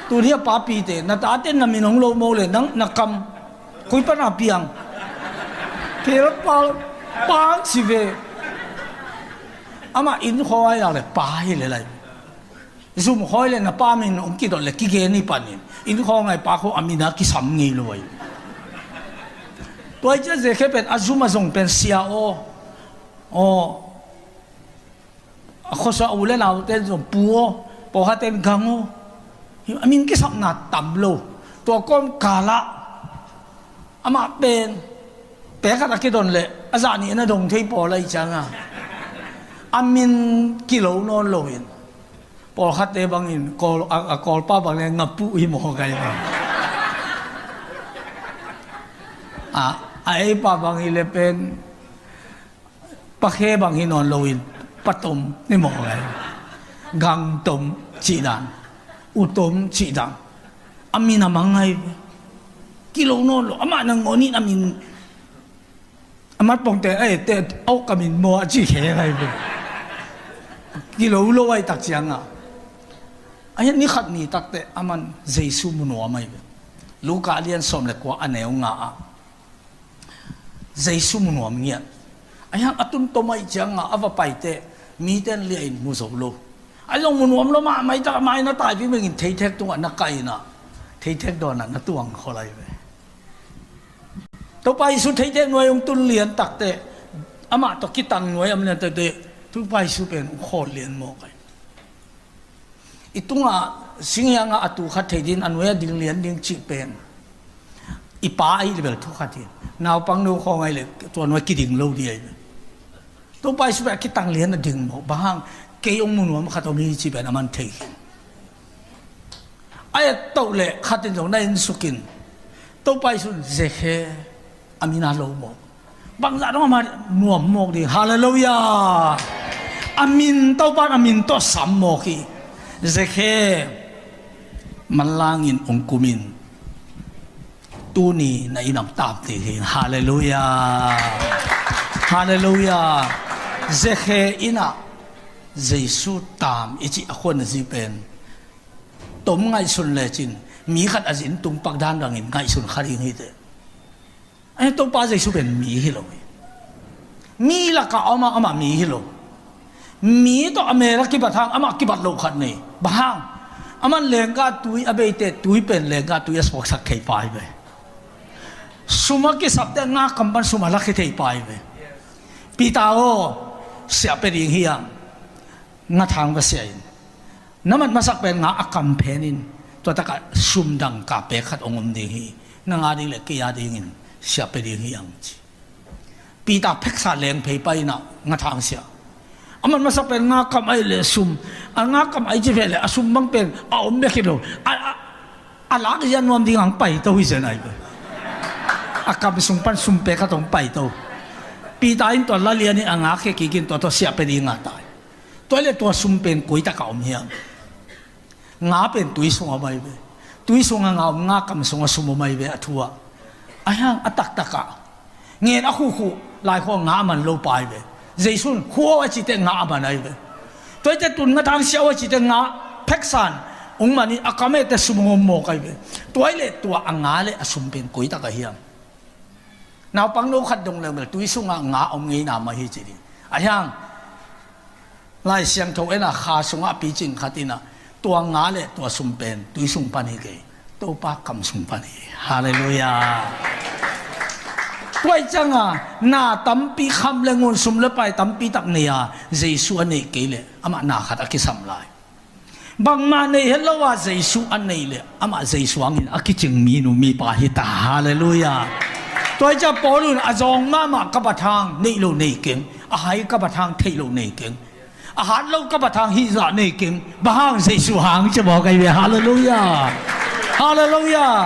Tuni a papite, na tate'n na min hong lo mawk leh nang na kam koi pan a piang? Phel pal pang ci ve. Amah inn khawi a lak leh Pa hi lel lai. Zum khawi leh na pa min hong kidot leh kigen hi panin, inn khawi a i pa khawng a min a kisam ngei lo ahi. Tua hi ciang Zekhe pen a zum a zong pen Sia aw, aw, a khuasuah u leh naute zong Pu aw, pawlkhatte'n Gang aw. A min kisapna tam lo. Tua kawmkal ah amah pen pek khat a kidon leh a zah nih na dong thei pawl ahi ciang a, a min kilo nawn lo in, pawlkhatte bangin Kawl, a, a Kawlpa bang leh Ngapuh hi mawk ahi ve. A, a eipa bang hi leh pen Pa Khe bang hi nawn lo in Pa Tom hi mawk ahi. Gang Tom cih dan, U Tom cih dan. A min a mang ahi ve. Kilo nawn lo. Amah nangawn in a min, a mat pongte, "Ei, te, aw, ka min maw?" a ci khek ahi ve. Kilo lo ahi tak ciang a, a hian ni khat ni tak teh aman Jesu mu nuam ahi ve. Luka a lian sawm leh kua, a neu nga ah Jesu mu nuam ngiat. Ahi hang a tun tom ahi ciang a, a va pai teh mite'n liah in mu zo lo. Ahi zong mu nuam lo mah, mai tak a mai na tai vimengin theithek tungah na kai in a, theithek dawn ah na tuang khol ahi ve. Topa Jesu theithek nuai hong tun lian tak teh, amah tawh kitang nuai a om lian tak teh, Topa Jesu pen hong khawl lian mawk ahi. I tungah singhiang ah a tu khat thei ding, a nuai ah ding lian ding cih pen i pa ahi leh bel thu khat hi. Naupangno khawng ahi leh tua nuai kiding lo ding ahi. Topa Jesu pen a kitang lian a ding mawk. Bang hang? Kei hong mu nuam khat om hi cih pen aman thei khin. A et toh leh khat in zong na en suk in, Topa Jesu'n Zekhe a min a lo mawk. Bangzah dong amah nuam mawk ding. Halleluiah. A min, Topa'n a min tawh sam mawk hi. Zekhe, manlangin hong kum in, tuni na inn ah tam ding hi. Halleluiah. Halleluiah. Zekhe inn ah Jesu tam i cih a khuan a zi pen tom ngaihsun lecin, mi khat a zin tung pak dan bangin ngaihsun kha ding hi teh. Ahi, Topa Jesu pen mi hi lo hi. Mi lakah a om a, amah mi hi lo. Mi tawh a mel a kibat hang amah kibat loh khat nei. Bang hang? Aman lenggah tui a bei teh, tui pen lenggah tui a suaksak thei pah hi ve. Sum a kisap teh nga kam pan sum a lakhia thei pah hi ve. Peter aw, siah pia ding hi hang, nga thang va siah in. Na mat masak pen nga a kam phen in, tua takah sum dangka pek khat hong om ding hi. Nang a ding leh kei a dingin siah pia ding hi hang, ci. Peter pheksa leng phei pai in a, nga thang siah. A mat masak pen nga kam ahi leh sum, a nga kam ahi ci ve leh a sum bang pen a om bek hi lo. A, a, a lak zia nuam ding hong paito hi zen ahi ve. A kam sung pan sum pek khat hong paito. Peter in tua la lian in a nga khia kik in tua tawh siah pia ding a tai. Tua leh tua sum pen koi takah om hiam? Nga pen tui sungah om ahi ve. Tui sungah nga om, nga kam sungah sum om ahi ve, a thu ah. Ahi hang a taktakah ngen a khuhkhuh lai khua nga a man lo pa ahi ve. Jesu'n khua a cih teh nga a man ahi ve. Tua hi teh tun nga thang siah a cih teh nga pheksa in hong man in a kam et teh sum hong om mawk ahi ve. Tua hi leh tua a nga leh a sum pen koi takah hiam? Naupangno khat dong leng bel tui sungah nga om ngeina mah hi ci ding. Ahi hang Lai Siangtho en a, kha sungah a picing khat in a, tua nga leh tua sum pen tui sung pan hi kei, Topa kam sung pan hi. Halleluiah. Tua hi ciang a, na tampi kham leh ngun, sum leh pai tampi tak nei a, Jesu a neih kei leh amah na khat a kisam lai. Bangmah nei het lo a Jesu a neih leh amah Jesu hangin a kicing minu mipa hi ta. Halleluiah. Tua hi ciang Paul in a zawng mahmah ka bat hang neih lo nei keng, a hai ka bat hang theih lo nei keng. A hat lo ka bat hang hih zah nei keng. Bang hang? Jesu hang ci mawk ahi ve. Halleluiah. Halleluiah.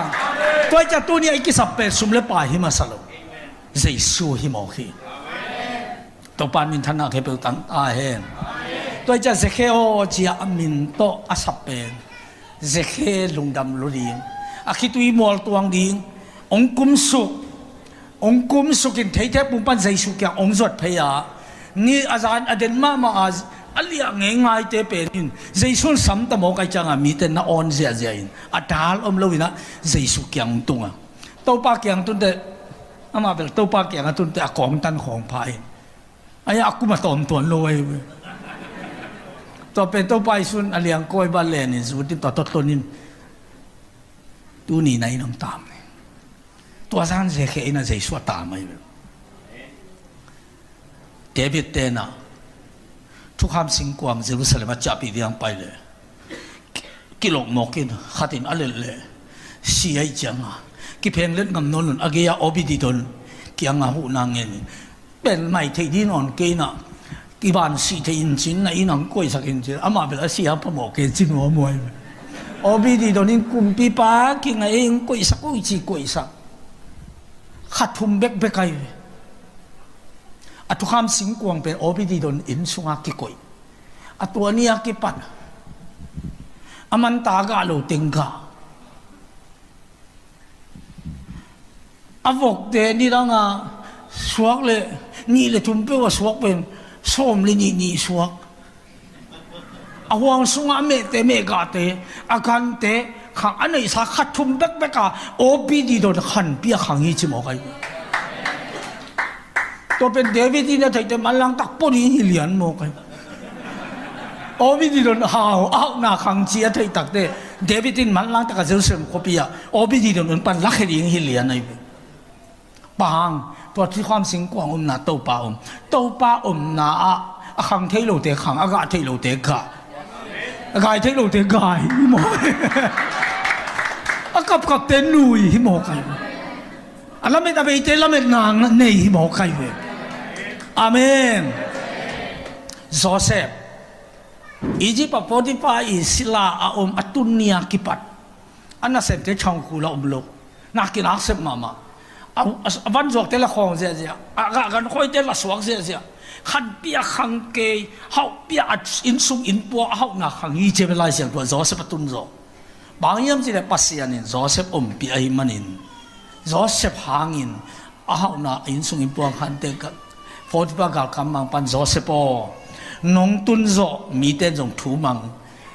Tua hi ciang tuni a i kisap pen sum le pai hi masa lo. Jesu hi mawk hi. Topa minthanna khempeuh tang ta hen. Tua hi ciang Zekhe aw ci a min tawh a sap pen Zekhe lungdam lua ding, a khitui mual tuang ding, hong kumsuk, hong kumsuk in theithek pum pan Jesu kiang hong zuat phei a, ni a zan a den mahmah a, a liah ngeingaite pen in Jesu in sam ta mawk ahi ciangin mite na awn ziahziah in a dal om lo in ah Jesu kiang hong tung a, Topa kiang tun teh, amah bel Topa kiang a tun teh a kawngtan khawng pha in, a, a kum a tawm tuan lo ahi ve. Tua pen Topa Jesu in a liangkawi bang len in zut in tua tawh ton in, tuni na in hong tam ni. Tua zan Zekhe in ah Jesu a tam ahi ve. David te in ah thukham singkuang Jerusalem a ciahpih ding hong pai leh, kilawk mawk in khat in a let leh si ahi ciangin kipheng let ngam nawn lo in a gei a Obed-Edom kiangah huhna ngen in, pen mai thei ding nawn kei in ah, i ban sih thei in cin, na inn ah hong koihsak in cin, amah bel a si a phamawh kei cin uh a muai. Obed-Edom in kumpipa kingai ei, hong koihsak uh ci, koihsak. Kha thum bekbek ahi ve. A thukham singkuang pen Obed-Edom inn sungah kikoih. A tua ni a kipat a manta gah lo teng gah. A vokte nidang a suak le nih le thum peuh a suak pen sawm le nih nih suak. A huang sungah a mehte mehgahte, a gante khang a neihsa kha thum bekbek a Obed-Edom khanpi a khang hi ci mawk ahi. Tua pen David in a theih teh manlang tak pua ding hi lian mawk ahi. Obed-Edom hau, a hauhna khang ci a theih tak teh David in manlang tak a Jerusalem khuapi ah Obed-Edom pan lakhia ding hi lian ahi. Bang hang? Tua thukham singkuang omna Topa om. Topa omna ah a khang thei lote khang, a gah thei lote gah, a gai thei lote gai hi mawk. A kapkapte nui hi mawk ahi. A lamet a beite lametna nei hi mawk ahi ve. Amen. Joseph, Egypt ah Potiphar in sila a om a tun ni a kipat a nasemte chawngkhul ah om lo. Nakin aksep mahmah. A, a, a vanzuakte la khawng ziahziah, a, a gankhawite la suak ziahziah. Khanpi a khang kei, hauhpi a innsung innpua a hauhna khang hi ci ve Lai Siangtho ah Joseph a tun zawh. Bang hiam cih leh Pasian in Joseph ompih ahih manin Joseph hangin a hauhna innsung innpua khante ka, Potiphar galkam mang pan Joseph aw, nong tun zawh, mite in zong thu mang,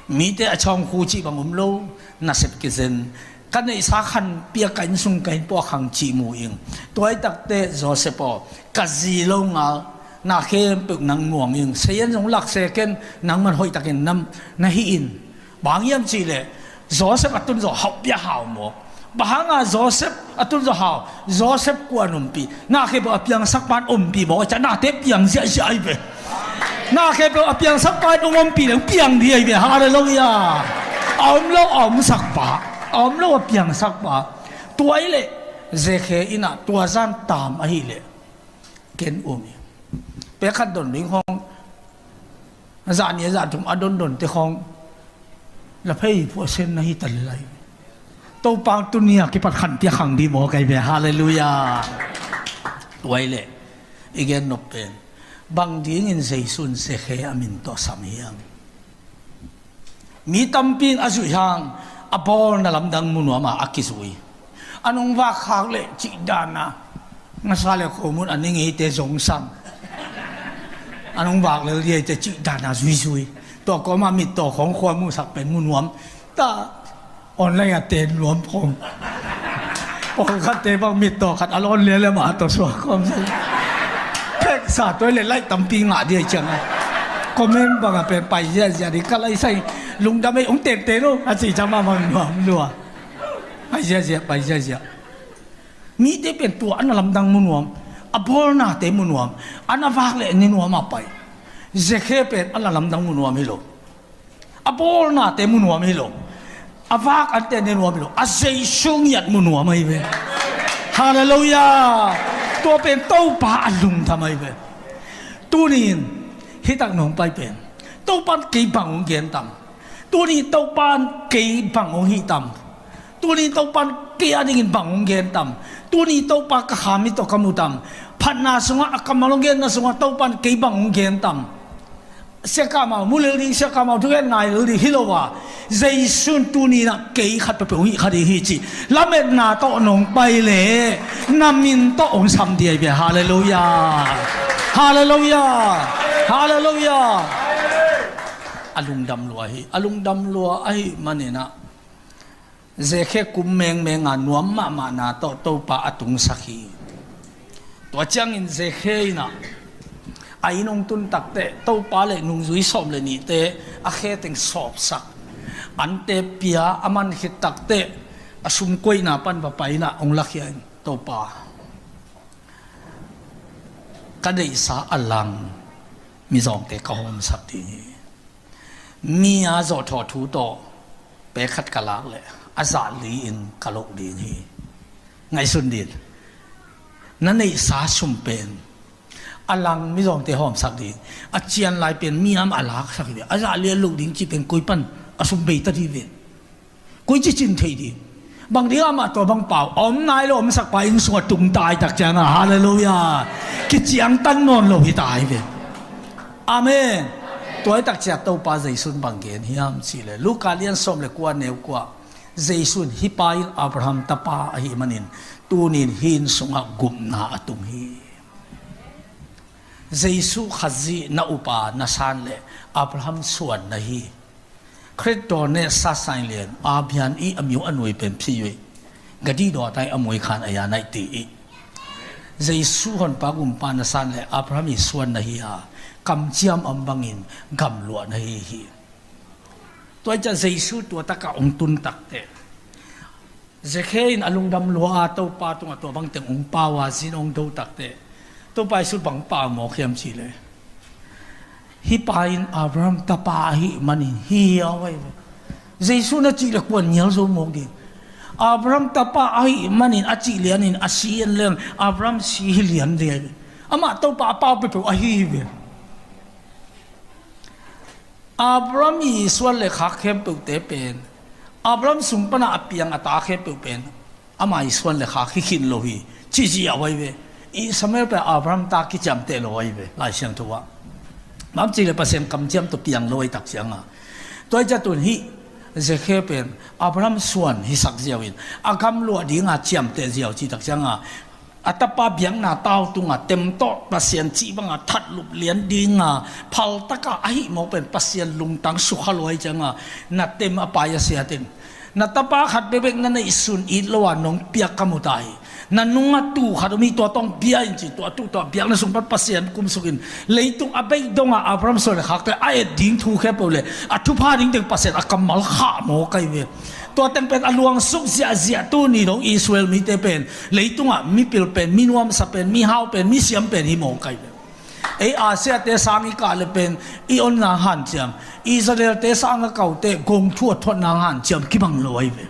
mite a chawngkhu cih bang om lo, nasep kizen, ka neihsa khanpi a ka innsung ka innpua khang cih mu ing. Tua hi takteh Joseph aw, ka zi lo ngal, na khempeuh nang nuam ing, sayan zong lak se ken, nangman hoihtakin na, na hih in. Bang hiam cih leh Joseph a tun zawh hauhpi a hau mawk. Bang hanga Joseph a tun zawh hau? Joseph kua in ompih? Na khempeuh a piangsak pa in ompih mawk a, ciah nate piang ziahziah ahi ve. Na khempeuh a piangsak pa in hong ompih leh hong piang ding ahi ve. Halleluiah. A om lo a omsak pa, a om lo a piangsak pa. Tua hi leh Zekhe in ah tua zan tam ahih leh ken um hi. Pek khat don ding khawng, a zah nih a zah thum a dondonte khawng la phei phuah sen na hi ta lel ahi. Topa tuni a kipat khanpi a khang ding mawk ahi ve. Halleluiah. Tua hi leh i gen nop pen, bang dingin Jesu in Zekhe a min tawh sam hiam? Mi tampi in a zuih hang a bawlna lamdang mu nuam a, a kizui. An hong vak khak leh cih dan a, ngasa le khomun a ne ngeite zong sam. An hong vak lel ding ahih teh cih dan a zuizui. Tua kawm a mittaw khawng khua musak pen mu nuam. Ta online a ten nuam khawng. Pawlkhatte bang mittaw khat a lawn lialia mah a tawh suak khawm sa. Pheksa tua hi leh like tampi ngah ding ahih ciang a, comment bang a pen pai ziahziah ding ka lai sai. Lungdam ei, hong tenten o a ci ciang mah bang nuam lua. Pai ziahziah, pai ziahziah. Mite pen tua an a lamdang mu nuam, a bawlnate mu nuam, an a vak leh ne nuam a pai. Zekhe pen an a lamdang mu nuam hi lo. A bawlnate mu nuam hi lo. A vak ante ne nuam hi lo. A Jesu ngiat mu nuam ahi ve. Halleluiah. Tua pen Topa a lungdam ahi ve. Tuni in hih tak nong pai pen Topan kei bang hong gen tam? Tuni Topan kei bang hong hih tam? Tuni Topan kei a dingin bang hong gen tam? Tuni Topa ka kha mi tawh ka mu tam? Phatna sungah a kammal hong genna sungah Topan kei bang hong gen tam? Siakamau mu lel ding, siakamau thugen ngai lel ding hi lo a, Jesu in tuni inah kei khat peuhpeuh hong hih kha ding hi cih lametna tawh nong pai leh na min tawh hong sam ding hi ve. Halleluiah. Halleluiah. Halleluiah. A lungdam lua hi. A lungdam lua ahih maninah Zekhe kum mengmenga nuam mahmahna tawh Topa a tungsak hi. Tua ciangin Zekhe inah a inn hong tun takteh Topa le nungzui sawm le nihte a khe teng sawpsak, ante pia a man khit takteh a sumkuaihna pan va pai inah hong lakhia in, Topa, ka deihsa a lang mizawngte ka hawmsak ding hi. Mi a zawhthawh thu tawh pek khat ka lak leh a zah li-in ka loh ding hi. Ngaihsun dih, na neihsa sum pen a lang mizawngte hawmsak ding, a cian lai pen mi a mah a laksak hi ve. A zah li a loh ding cih pen koi pan a sum bei ta dih ve. Koi ci cin thei ding? Bang ding amah tua bang pau a om nai lo, omsak pa inn sungah tung tai tak ciangah, halleluiah, kiciangtan nawn lo hi ta hi ve. Amen. Tua hi tak ciah Topa Jesu in bang gen hiam cihleh Luka lian sawm le kua neu kua, Jesu in hih pa in Abraham tapa ahih manin tunin hih inn sungah gupna a tung hi. Jesu Khazih na upa na san le Abraham suan na hi. คริสต์ตัวเนี่ย สาสายเลียน อาบยานอี อมิวอนุยเป็นพี่ยุย กะดีดอไต อมวยคานอายาไนตีอี Jesu honpa gumpa na san le Abraham i suan na hi a, kamciam a om bangin gamluah na hi hi. Tua i ca Jesu tua taka ong tun takte Zekhe in a lungdam lua a, Topa tungah tua bangteng ong pau a, zin ong do takte Topa Jesu bang pau mawk hiam cihleh, hih pa in Abraham tapa ahih manin hi hiau ahi ve. Jesu na cih le kuan nial zo mawk ding? Abraham tapa ahih manin a cih lianin a si en leng Abraham si hi lian ding ahi ve. Amah Topa a pau peuhpeuh ahi hi ve. Abraham i suan le khak khempeuhte pen, Abraham sung pana a piang a ta khempeuh pen ama i suan le khak hi khin lo hi, ci ziau ahi ve. Ishmael pen Abraham ta kiciamteh lo ahi ve, Lai Siangtho ah. Bang cih le Pasian kamciam tawh piang lo ahi tak cianga, tua i ca tun hih Zekhe pen Abraham suan hisak ziau in a gamluah dinga ciamteh ziau cih tak cianga, a tapa biakna tau tunga tem tawh Pasian cih banga thatlup lian dinga phaltaka ahih mawk pen Pasian lungtang sukha luai cianga, na tem a pai a siatin, na tapa khat bekbek na neihsun it lo a nong piak ka mu ta hi. Na nunga tuu khat om hi, tua tawng bia in ci, tua tuu tua biakna sung pan Pasian kumsukin leitung a beidonga Abraham suan le khakte a et ding thu khempeuh le a thupha dingteng Pasian a kammal khah mawk ahi ve. Tua teng pen a luangsuk ziahziah tuni dong Israel mite pen leitungah mipil pen, mi nuamsa pen, mi hau pen, mi siam pen hi mawk ahi ve. Ei Asia te sang i kah le pen i onna hanciam, Israel te sang a kaute gong thu a thotna hanciam kibang lo ahi ve.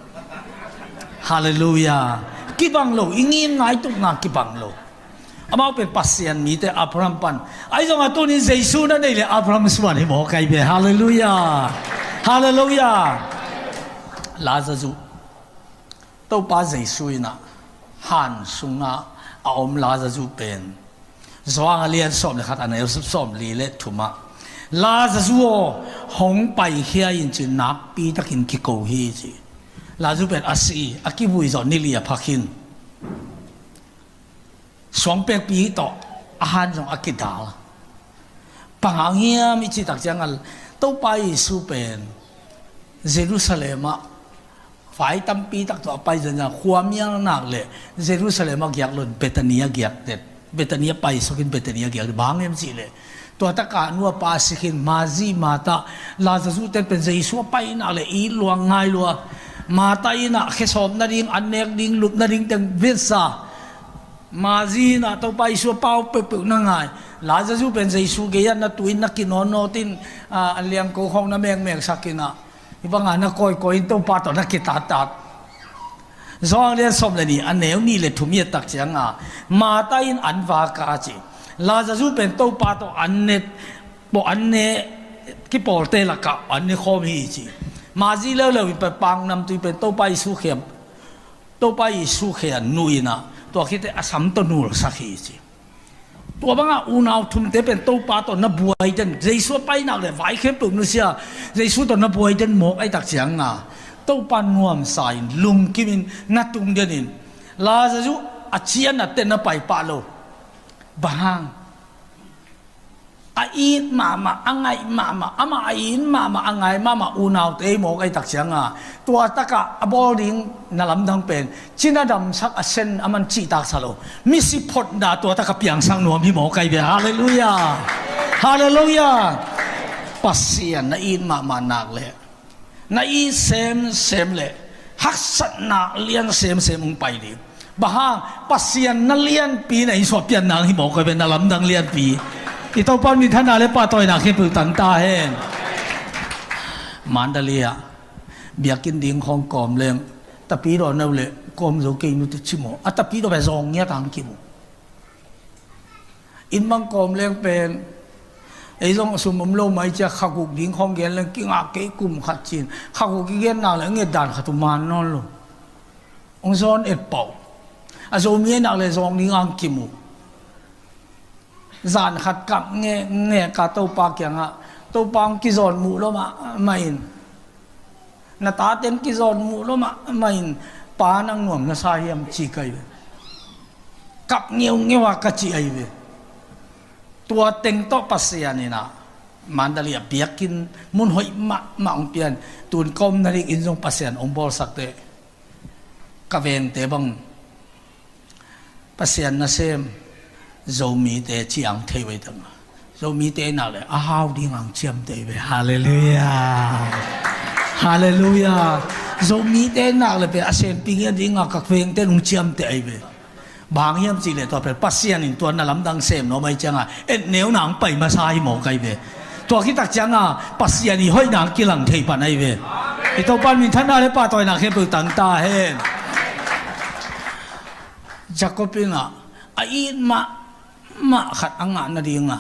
Halleluiah. Kibang lo, i ngim ngai tukna kibang lo. Amau pen Pasian mite Abraham pan. Ahi zongah tunin Jesu na nei le Abraham suan hi mawk ahi ve. Halleluiah. Halleluiah. Lazarus. Topa Jesu inah han sungah a om Lazarus pen Johan a lian sawm le khat a neu sawm li le thumah, Lazarus aw, hong paikhia in ci, nakpi takin kiko hi ci. Lazarus pen a si, a kivui zawh ni li a phak hin. Suangpekpi tawh a han zong a kidal. Bang hang hiam i cih tak ciangah Topa Jesu pen Jerusalem ah vai tampi tak tawh a pai zan zan khuamial nak le Jerusalem a giak lo in Bethany a giak det. Bethany a pai sukin Bethany a giak det. Bang hang hiam cih leh tua taka nuapa a si khin Mari, Martha, Lazarus ten pen Jesu a pai nak le it lua, ngai lua. Martha inah khe sawp nading, an nek ding, lup nading teng vetsa. Mari inah Topa Jesu a pau peuhpeuh na ngai. Lazarus pen Jesu gei-ah na tuin na kinawtnawt in, a, an liangko khawng na mekmeksak inah, hih banga na kawikawi in Topa tawh na kitattat. Johan lian sawm le nih a neu nih le thum i et tak cianga, Martha in an vak a ci. Lazarus pen Topa tawh an ne, pawh an ne, kipawlte lakah an ne khawm hi ci. Mazi leuleu in pen pang namtui pen Topa Jesu khia, Topa Jesu khia nuh in ah tua khit teh a sam tawh nulsak hi ci. Tua bangah unau thumte pen Topa tawh na buai den, Jesu a pai nak leh vai khempeuh nusia, Jesu tawh na buai den mawk ahih tak ciangin ah Topa nuamsa in, lungkim in, na tung den in, Lazarus a cian a teh na pai pah lo. Bang hang? A it mahmah, a ngaih mahmah, amah a it mahmah, a ngai mahmah unaute i mawk ahih tak ciangin ah tua takah a bawl ding na lamdang pen cina damsak a sen a man cihtaksa lo. Misi photna tua takah piangsak nuam hi mawk ahi ve. Halleluiah. Halleluiah. Pasian na it mahmah nak leh, na it semsem leh haksatna lian semsem hong pai ding. Bang hang? Pasian na lianpi na i suahpian nang hi mawk ahi ve, na lamdang lianpi. I Topa minthanna leh pahtawina khempeuh tang ta hen. Mandalay ah biakinn ding khawng kawm leng, tapidaw neu leh kawm zo kei nute ci maw. A tapidaw pen zawng ngiat ang kimu. Inn bang kawm leng pen ei zong sum om lo mah i cia, khaguk ding khawng gen leng kingah kei kum khat ci-in, khaguk i gen nak leh a nget dan khat uh man nawn lo. Hong zawn et pah uh. A Zomi ahih nak leh zawng ding ang kimu. Zan khat kap ngekngek a Topa kiangah, Topa hong kizawn muh lo mahmah in, na taten kizawn muh lo mahmah in, Pa nang nuam na sa hiam ci ka hi ve. Kap ngeungeu a ka cih ahi ve. Tua teng tawh Pasian in ah Mandalay ah biakinn mun hoih mahmah hong pian, tun ka omna ding inn zong Pasian hong bawlsak teh. Ka vengte bang Pasian nasem Zomite ciang thei uh ei tang. Zomite nak leh a hau ding ang ciamteh ahi ve. Halleluiah. Halleluiah. Zomite nak leh pen a senpi ngiat ding a ka vengte nung ciamteh ahi ve. Bang hiam cih leh tua pen Pasian in tua na lamdang sem nuam ahih ciangin ah etneu nang pai masa hi mawk ahi ve. Tua khit tak ciangin ah Pasian i hoihna kilang thei pan ahi ve. I Topa minthanna leh pahtawina khempeuh tang ta hen. Jacob in ah a it mahmah khat a ngah nading a,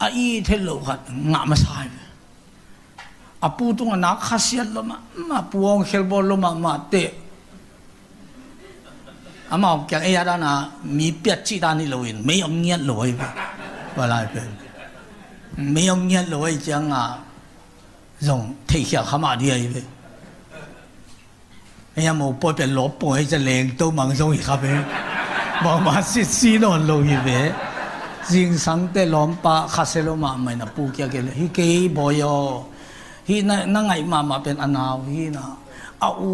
a it het loh khat ngah masa hi ve. A pu tungah nak khasiat lo mahmah, pu hong khelbawl lo mahmah teh. Amau kiang ei a dan a mi piat cih dan hi lo in, mei om ngiat lo ahi ve. Tua lai pen mei om ngiat lo ahih ciangin ah zong theihkhial kha mah ding ahi ve. Hei a mopawi pen lawp pong hei cia lengto mang zong hi kha ve. Bangmah sitsi nawn lo hi ve. Zingsang teh lawmpa khasia lo mahmah in a pu kiang gen leh, hi kei bawi aw. Hih na, na ngaih mahmah pen a nau hi na. A u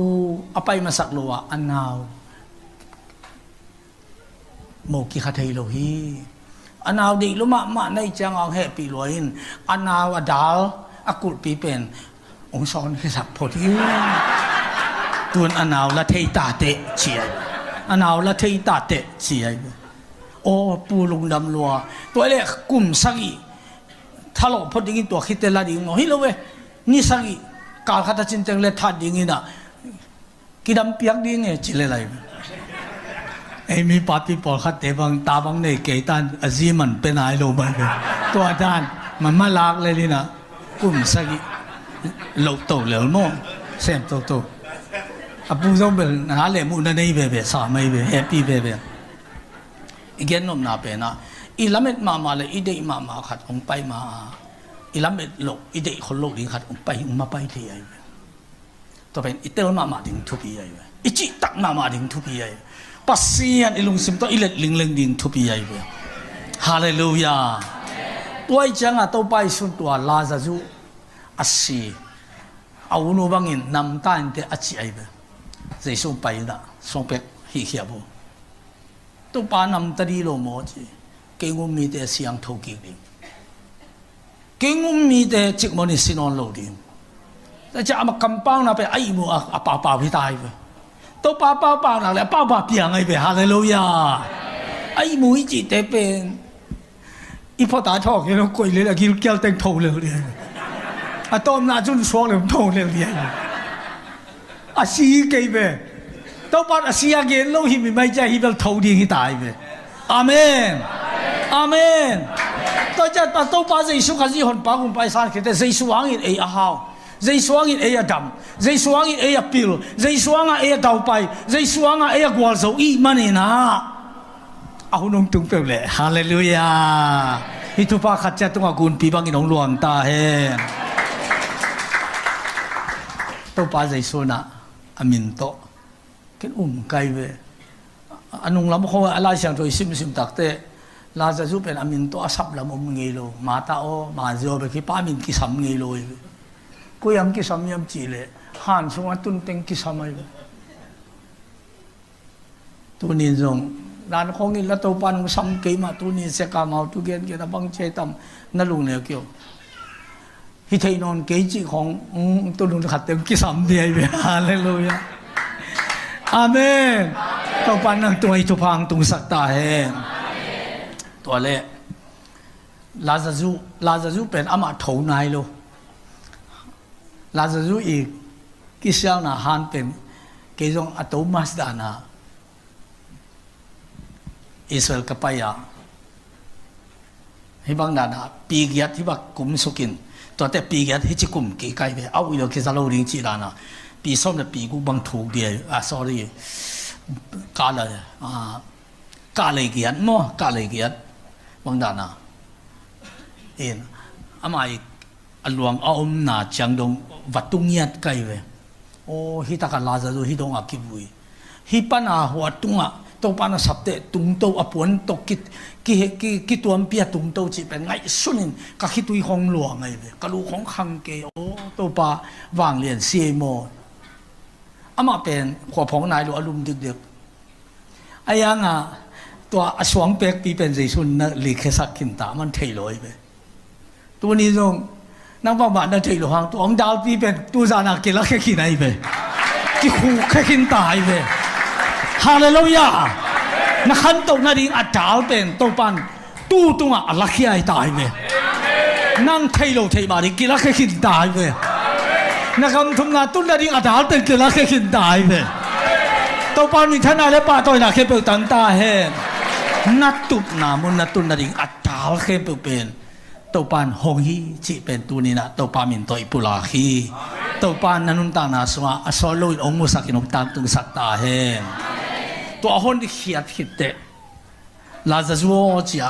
a pai masak lo ah a nau mo kikha thei lo hi. A nau deih lo mahmah na hih ciangin hong hehpih lua in, a nau a dal a kulhpi pen hong sawn khiasak phot hi. Tun a nau la thei ta teh ci ahi. A nau la thei ta teh ci ahi. Aw pu lungdam lua. Tua leh kum sagih thalawh phot dingin tua khit teh la ding maw hi lo ve. Ni sagih kal khat a cin teng leh that dingin ah kidam piak ding e ci lel ahi ve. Ei mi papi pawlkhatte bang ta bang nei kei tan a zi man pe nai lo mah ve. Tua dan man ma lak lel in ah kum sagih loh to lel maw. Sem toto. A pu zong bel na leh muhna nei veve, sa mai ve, happy veve. I gen nopna pen ah i lamet mahmah leh i deih mahmah khat hong pai ma a, i lamet loh i deih khol loh ding khat hong pai, hong ma pai thei ahi ve. Tua pen i tel mahmah ding thupi ahi ve. I cihtak mahmah ding thupi ahi ve. Pasian i lungsim tawh i let lingleng ding thupi ahi ve. Halleluiah. Tua ahih ciangin Topa Jesuh in tua Lazarus a si a u nu bangin namta inteh a cih ahi ve. Jesuh pai in ah suang pek hihkhiap uh. Topa namta ding lo maw ci. Kei hong um mite siangtho kik ding. Kei hong um mite cikmawh in si nawn lo ding. Tua ciang amah kampauna pen a ihmu a, a paupau hi ta hi ve. Topa paupau nak leh a paupau piang ahi ve. Halleluiah. A ihmu i cihte pen i phota thawk hi lo, koih lel a gilkial teng tho lel ding. A tawpna cun suak lel tho lel ding. A si hi kei ve. Topa a si a gen lo hi mi mai cia hi bel tho ding hi ta hi ve. Amen. Amen. Tua ciang a Topa Jesu Khazih honpa gumpa i san khit teh Jesu hangin ei a hau, Jesu hangin ei a dam, Jesu hangin ei a pil, Jesu hangah ei a daupai, Jesu hangah ei a gualzo i hih manin ah a hun hong tung peuh leh. Halleluiah. Hih thupha khat ciat tungah gunpi bangin hong luang ta hen. Topa Jesu in ah a min tawh ken um kai ve. A nunglam khawng a Lai Siangtho i simsim takteh Lazarus pen a min tawh a saplam om ngei lo. Martha aw, Mari aw, bek hi, pa min kisam ngei lo hi ve. Koi-ah kisam hiam cih leh han sungah tun teng kisam ahi ve. Tunin zong dan khawng in la Topa nong sam kei mah, tunin sia ka mau tu gen gen a bang cia tam na lung neu kio. Hi thei nawn kei cih khawng, um, tu nun khat teng kisam ding ahi ve. Halleluiah. Amen. Topa nang tung ahi thupha hong tungsak ta hen. Tua leh Lazarus, Lazarus pen amah tho nai lo. Lazarus i kisialna han pen kei zong a Thomas dan a Israel ka pai a, hih bang dan a pi giat hih bang kum sukin, tuate pi giat hih ci kum kei kai ve, a uh i lo kiza lo ding cih dan a, pi sawm le pi guk bang thuk dia, ah, sorry, ka le, ah, ka le giat maw, ka le giat bang dan a. In, amah i a luang a omna ciang dong va tung ngiat kai ve. Aw, hih takah Lazarus hih dongah kivui. Hih pana hua tungah Topa na sapteh tungto a puan tawh ki, ki, ki, kituampi a tungto cih pen ngaihsun in ka khitui khawng luang ahi ve. Ka lu khawng khang kei. Aw, Topa vanglian si ei maw. Amah pen khua phawng nai lo a lum dikdik. A yang a tua a suang pekpi pen Jesu na likhiasak khinta man thei lo ahi ve. Tuni zong nang bangmah na thei lo hang tua hong dalpi pen tuzan a kilakhia khin ahi ve. Kikhukkhia khinta ahi ve. Halleluiah. Na khantoh nading a dal pen Topan tu tungah a lakhia hi ta hi ve. Nang thei lo theih mah ding kilakhia khin ta hi ve. Na gamthumna tun nading a dal pen kilakhia khin ta hi ve. Topa minthanna le pahtawina khempeuh tang ta hen. Na tupna mun na tun nading a dal khempeuh pen Topan hong hi cih pen tuninah Topa min tawh i pulak hi. Topan na nuntakna sungah a sawt loin hong musakin hong tangtungsak ta hen. Tua a hon i khiat khitteh Lazarus aw cia,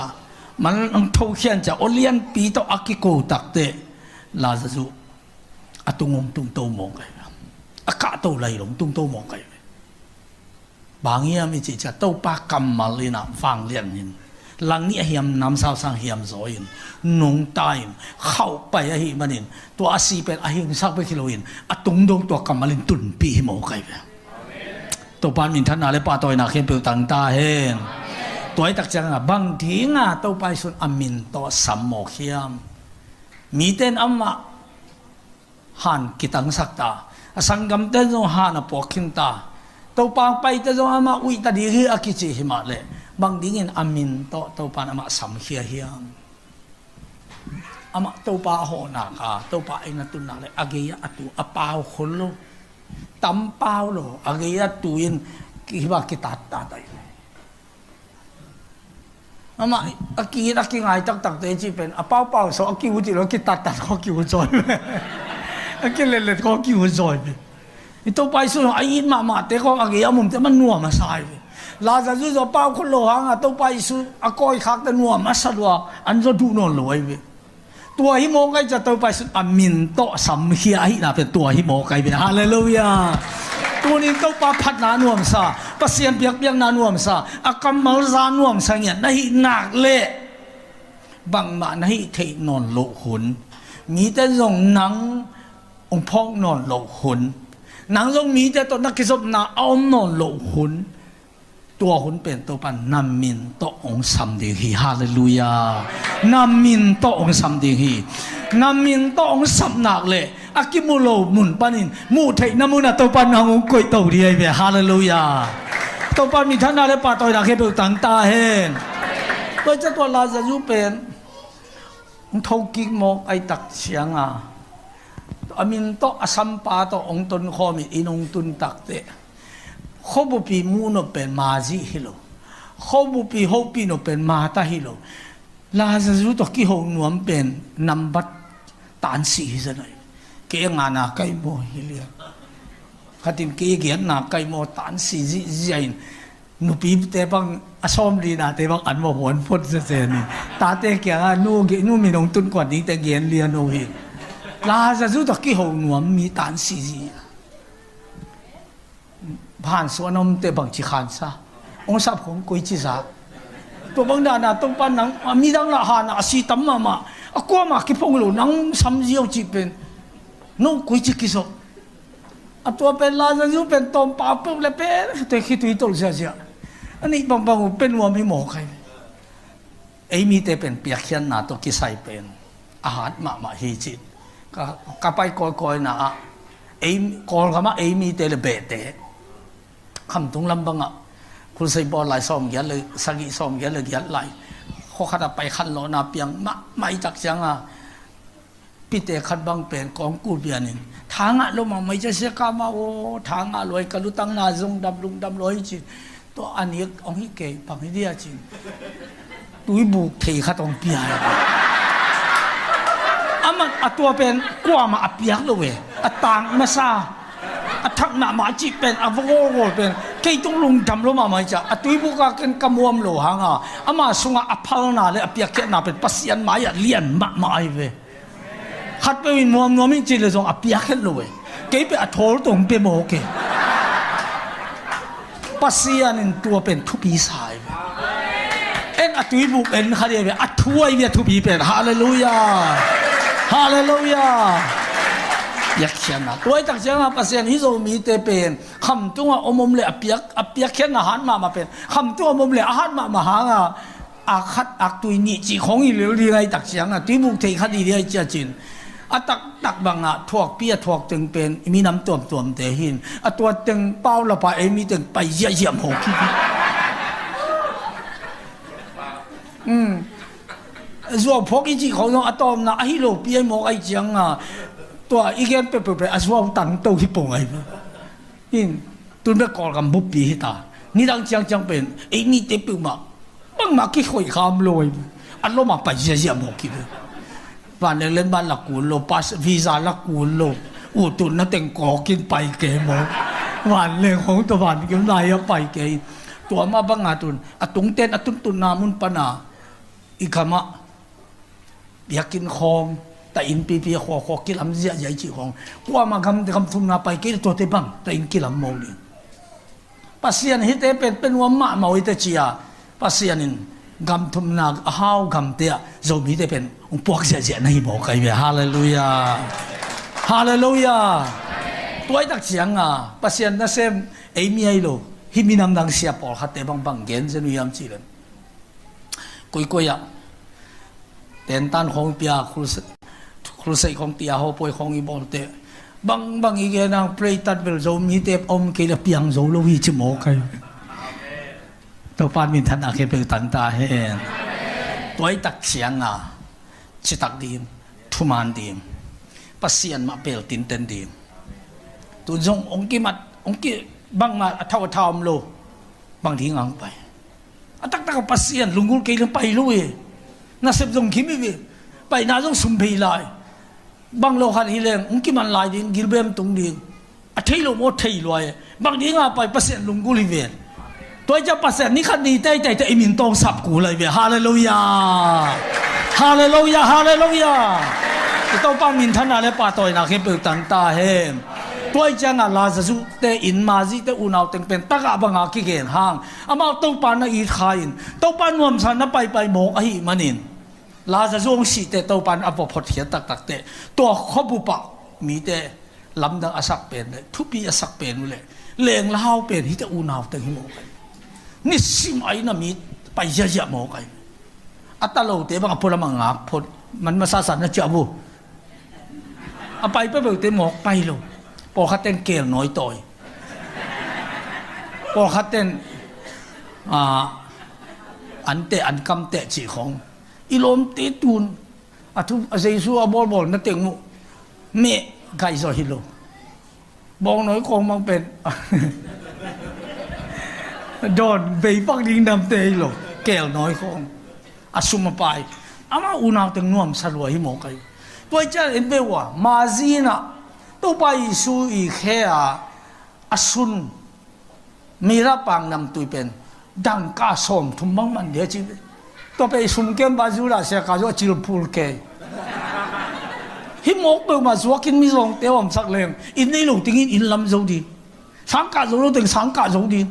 man ang thokhian cia, aw lianpi tawh a kiko takteh Lazarus a tung hong tungto mawk ahi ve. A kahto lai lo hong tungto mawk ahi ve. Bang hiam i cih cia, Topa kammal inah vanglian in, lang nih a hiam namsau sang hiam zaw in, nungta in, khauh pai ahih manin tua a si pen a hingsak bek hi loin a tung dong tua kammal in tunpih hi mawk ahi ve. Topa in minthanna le pahtawina khempeuh tang ta hen. Tua i tak ciangin a bang dinga Topa Jesuh in a min tawh a sam mawk hiam? Mite in amah han kitangsak ta, a sanggamte zong han a puak khin ta, Topa paite zong amah uih ta ding hi a kici hi mah leh bang dingin a min tawh Topa in amah samkhia hiam? Amah Topa a hawhnak a, Topa ei na tunnak le a gei-ah a tu a pau khol lo. Tam pau lo, a gei-ah tu in hibang kitattat ahi. Amah a ki-it a kingai taktakte cih pen a paupau so a ki-ut cih lo, kitattat khaw ki-ut zawi ve. A kiletlet khaw ki-ut zawi ve. I Topa Jesuh a it mahmahte khawng a gei a mumte mah nuam a sa hi ve. Lazarus zong a pau khol lo hangah Topa Jesuh a kawikhakte nuam a sa lua, an zaw duh nawn lo ahi ve. Tua hi mawk ahi cia Topa Jesuh a min tawh samkhia ahihna pen tua hi mawk ahi ve. Halleluiah. Tunin Topa phatna nuamsa, Pasian biakpiakna nuamsa, a kammal za nuamsa ngiat na hih nak leh bangmah na hih theih nawn loh hun, mite zong nang hong phawk nawn loh hun, nang zong mite tawh na kizopna a om nawn loh hun, tua hun pen Topa na min tawh hong sam ding hi. Halleluiah. Na min tawh hong sam ding hi. Na min tawh hong sam nak leh a kimu lo mun panin muh theihna munah Topa nang hong koihto ding ahi ve. Halleluiah. Topa minthanna le pahtawina khempeuh tang ta hen. Tua cia tua Lazarus pen hong thokik mawk ahi tak cianga, a min tawh a sampa tawh hong tonkhawmin inn hong tun takteh, khuabupi muh nop pen Mari hi lo, khuabupi hopih nop pen Martha hi lo. Lazarus tawh kiho nuam pen nambat tansi hi zen ai. Kei a ngana kai maw hi lian. Khatin kei a giatna kai maw tansi zihziah in. Nupite bang a sawm linate bang an maw huan phot zezen in. Tate kiangah nu, nu min hong tun kuan dingte gen lian uh hi. Lazarus tawh kiho nuam mi tansi zihziah. Hansuan a omte bangci khansa. Hong sap khong koici za. Tua bang dana Topa nang a midang lah hana a si tam mahmah. A kuamah kiphong lo nang sam ziau cih pen. No koici kizop. A tua pen Lazarus pen tawmpa peuh le pen te khitui tolh ziahziah. A nih bangbang uh pen nuam hi mawk ai. Ei mite pen piakkhiatna tawh kisai pen a hat mahmah hi cin. Ka, ka pai kawikawina ah ei, Kawlgam ah ei mite le behte khamtung lam bangah Crusade bawl lai sawmgiat le sagih sawmgiat le giat lai khua khatah pai khanlawhna piang mahmah i tak cianga pite khat bang pen kawngkul pianin tha ngah lo mahmah i cia sia kah mah aw, tha ngah lo ai ka lutangna zong dam lungdam lo ai cin. Tua a nik hong hi kei pang hi dia cin. Tuibuk thei khat hong pia hi. Aman a tua pen kuamah a piak lo e. A tang masa a thak mahmah cih pen a va gawlgawl pen kei tung lungdam lo mahmah i cia. A tuibuk a ken ka muam lo hanga ama sungah a phalna le a piakkhiatna pen Pasian mai-ah lian mahmah ai ve. Khatpeuh in muamnuam in cin le zong a piak het lo e. Kei peh a thawl tong pia mawk e. Pasian in tua pen thupi sa ai ve. En a tuibuk en kha dia ve a thu ai ve a thupi pen. Halleluia. Halleluia. Piakkhiatna tua i tak cianga Pasian hi Zomite pen khamtungah om om le a piak, a piakkhiatna hat mahmah pen khamtungah om om le a hat mahmah hanga a khat ak tui nih cih khong i lel ding ai tak cianga tuibuk thei khat i liai cia cin. A taktak bangah thuakpi a thuak teng pen i minam tuamtuamte hin a tua teng pau lapa ei mi teng pai ziahziah mawk hi. Zuau phawk i cih khong zong a tawmna ahi lopi ai mawk ai cianga tua i gen peuhpeuh pen a zuau tangto hi pong ai. In tun bek Kawlgam buppi hita. Nidang ciangciang pen ei mite peuhmah bangmah kikhoih kham lo ai. A lomah pai ziahziah mawk hi ve. Vanleng len ban la kul lo, pass visa la kul lo. Ututna teng kawkin pai ke mawk. Vanleng hong tawh vankim lai a pai ke. Tua mah banga tun a tungten a tuntunna mun pana i gamah biakinn khawng ta inn pipi a khuakhua kilam ziahziah i cih khawng kuamah gam, gam thumna pai kei le tuate bang ta inn kilam mawk ding. Pasian hite pen pen nuam mahmah uh hite cia Pasian in gam thumna a hau gamte ah Zomite pen hong puak ziahziah na hi mawk ai ve. Halleluia. Halleluia. Tuaitak cianga Pasian nasem ei mi ai lo hih minam dang sia pawlkhatte bangbang gen zen uh hiam cihleh Koikoi ah tentan khawng pia, crusade khawng tia, hawpoi khawng i bawlte bangbang i gen ang play tat bel Zomite om kei le piang zo lo hi ci mawk ai. Topa minthanna khe peuh tanta hen. Tuaitak cianga citak dim, thuman dim, Pasian mah pel tinten dim. Tun zong ong kimat ong ki bangmah a thau a thau om lo. Bang ding ang pai a taktak a Pasian lunggulh kei leng pai lo e. Nasep zong khim hi ve. Paina zong sum phei lai. Bang lo khat hi leng hong kiman lai ding gilbem tung ding. A thei lo maw thei luai e. Bang dinga pai Pasian lunggulh hi ven. Tua i cia Pasian ni khat ni teiteite i min tawng sap kul lai ve. Halleluia. Halleluia. Halleluia. I Topa minthanna le pahtawina khe peuh tanta hen. Tua i cianga Lazarus te in mazite unau teng pen tagah banga kigen hang amau Topa na it kha in Topa nuamsa na paipai mawk ahih manin Lazarus hong sihte Topa in a va photkhiat taktakte tua khuabup ah mite lamdang a sak pen le thupi a sak pen uh le leng lahau pen hite unau teng hi mawk ai. Nisim aina mi pai ziahziah mawk ai. A talote bang a pualam a ngak phot man masasa na ciah uh. A pai peuhpeuhte mawk pai lo. Pawlkhat ten kel nawi tawi. Pawlkhat ten ante ankamte cih khawng i lawmte tun a thu a Jesu a bawlbawl na teng uh meh gaihzaw hi lo. Bawngnawi khawng mang pen dawn veipak ding namte hi lo. Kel nawi khawng a sum a pai. Amah unau teng nuamsa lua hi mawk ai. Tua hi ciang en ve ua, mazi in ah Topa Jesu i khe a, a sun mirah pang namtui pen dangka sawmthum bang man dia ci ve. Tua pen i sum kem ba Judah sia ka zo a cil phul kei. Hi mawk peuhmah zuakin mizawngte a omsak leng inn nei lo dingin inn lam zo ding. Sangkah zo lo teng sangkah zo ding.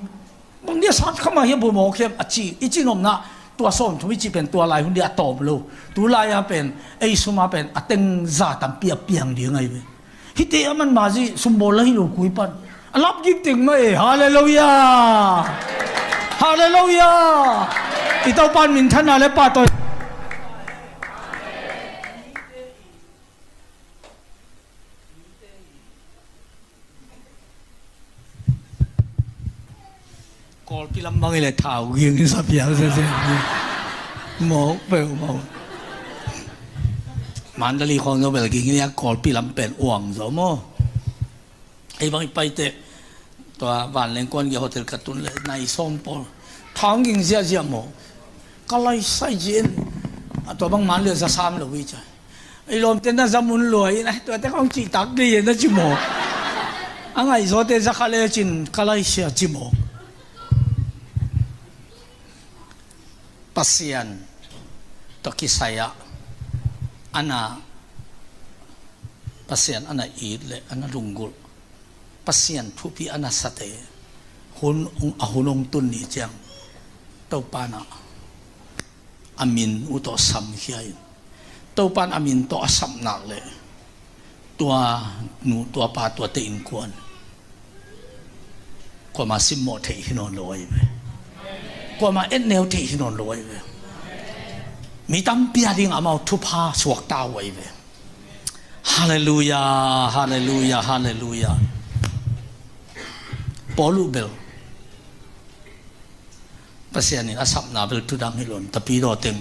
Bang dia sat kha mah hi a bu mawk hiam a ci, i ci nopna tua sawmthum i ci pen tua lai hun dia a tawm lo. Tu lai-a pen ei sum a pen a teng za tampi a piang ding ai ve. Hihte a man mazi sumbawl la hi lo kui pan. A lap gik teng mah e. Halleluiah. Halleluiah. I Topa in minthanna le pahtawi. Kawlpi lam bang i le thau ging in sa pial se se. Mawk peuh mawk. Mandali khawng zo bel ging in a Kawlpi lam pen uang zo maw. Ei bang i paite tua vanleng kuan ge hotel ka tun le nai sawm pawl. Thau ging ziahziah maw. Ka laisai zin. A tua bang man le za sam lo hi ca. I lawmte na za mun luai in, ai, tuate kong cihtak dei na ci maw. A ngaihzawte za kha le cin ka laisia ci maw. Pasian tawh kisai-ah a na, Pasian a na it le a na lunggulh, Pasian thupi a na sate hun, a hun hong tun ni ciang Topa na a min uh tawh samkhia in, Topa in a min tawh a sap nak leh tua nu tua pa tuate innkuan kuamah simmawh theih hi nawn lo ahi ve. Kuamah etneu theih hi nawn lo ahi ve. Mi tampi a ding amau thupha suakta uh ahi ve. Halleluiah, halleluiah, halleluiah. Paul uh bel Pasian in a sapna bel thudang hi lo in, tapi dawteng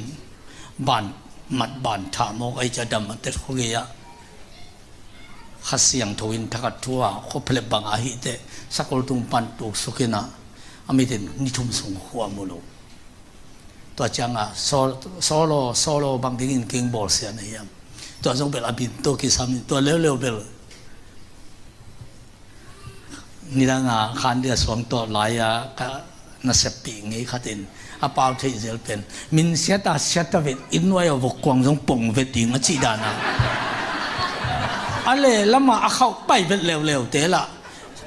ban mat ban thah mawk ahi cia dam a tet khua gei-ah Kha Siangtho in thakhat thu a khua phelep bang a hih teh sakol tung pan tuk suk in a, a mit in ni thum sung khua mu lo. Tua ciangah saw-, sawlaw, sawlaw bang dingin keng bawlsia na hiam? Tua zong bel a bin tawh kisam in tua leuleu bel nidang a khandia suang tawh lai-a ka naseppih ngei khatin a pau theih zel pen min siata siata vet in nuai a vok kuang zong pong vet ding a cih dan a, a leh lamah a khauh pai vet leuleu te lah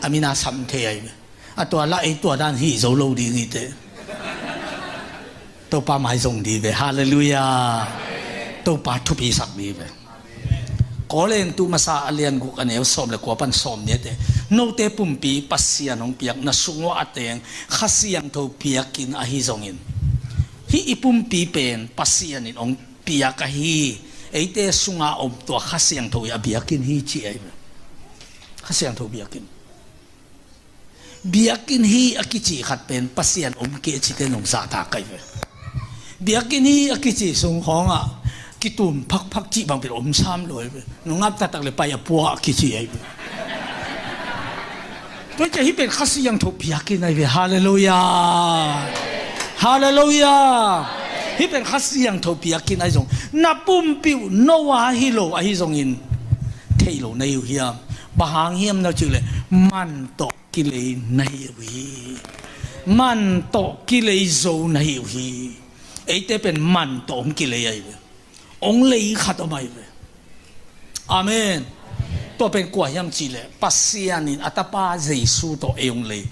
a min a sam thei ahi ve. A tua lah ei tua dan hih zo lo ding hi teh. Topa mai zong di ve. Halleluiah. Topa thupi sak di ve. Korin tu masa a lian guk a neu sawm le kua pan sawm nih a teh, note pumpi Pasian hong piak na sung uah a teng Kha Siangtho biakinn ahi zongin, hih i pumpi pen Pasian in hong piak ahi, eite sunga om tua Kha Siangtho i a biakinn hi ci ahi ve. Kha Siangtho biakinn. Biakinn hi a kici khat pen Pasian om kei a cite nong zahtak ahi ve. Biakinn hi a kici sung khawngah kitum phakphak cih bang pen om sam lo ahi ve. Nong ngap taktak le pai a pua a kici ahi ve. Tua ciah hih pen Kha Siangtho biakinn ahi ve. Halleluiah. Halleluiah. Hih pen Kha Siangtho biakinn ahi zong na pumpi uh no a hi lo ahi zongin thei lo na hi uh hiam? Bang hang hiam na cih leh man tawh kilei na hi uh hi. Man tawh kilei zo na hi uh hi. Eite pen man tawh hong kilei ahi ve. Hong lei khat om ahi ve. Amen. Tua pen kua hiam cih leh Pasian in a tapa Jesu tawh ei hong lei.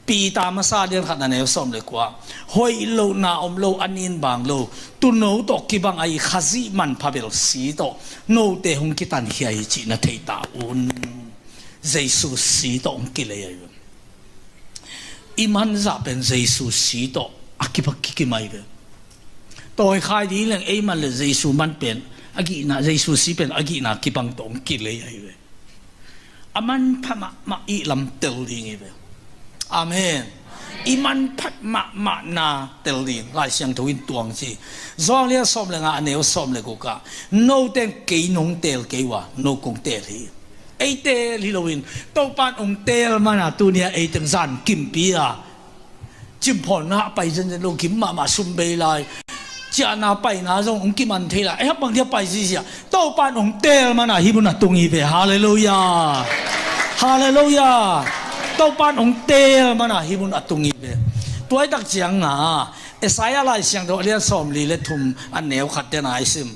Peter masa lian khat a neu sawm le kua, hoih lohna om lo, a nin bang lo tuuno tawh kibang ahi Khazih manpha bel si tawh note hong kitankhia hi cih na thei ta un. Jesu si tawh hong kilei ahi ve. I man zah pen Jesu si tawh a kipak kikim ahi ve. Tawikhai ding leng ei man le Jesu man pen a gihna, Jesu si pen a gihna kibang tawh hong kilei ahi ve. A manpha mahmah i lam tel ding hi ve. Amen. I manphat mahmahna tel ding Lai Siangtho in tuang ci. Johan lian sawm le nga a neu sawm le guk ah, no teng kei nong teel kei uh a, no kong teel hi. Ei teel hi loin Topa in hong teel man a tuni a ei teng zan kimpi a cimphawnna a pai zenzen lo, kim mahmah sum bei lai, Ciahna paina zong hong kiman thei lai. Ei, hapang dia pai zizia. Topa in hong teel mana hih mun a tung hi ve. Halleluiah. Halleluiah. Topa in hong teel mana hih mun a tung hi ve. Tua hi tak cianga Isaiah Lai Siangtho a lian sawmli le thum a neu khat tena i sim.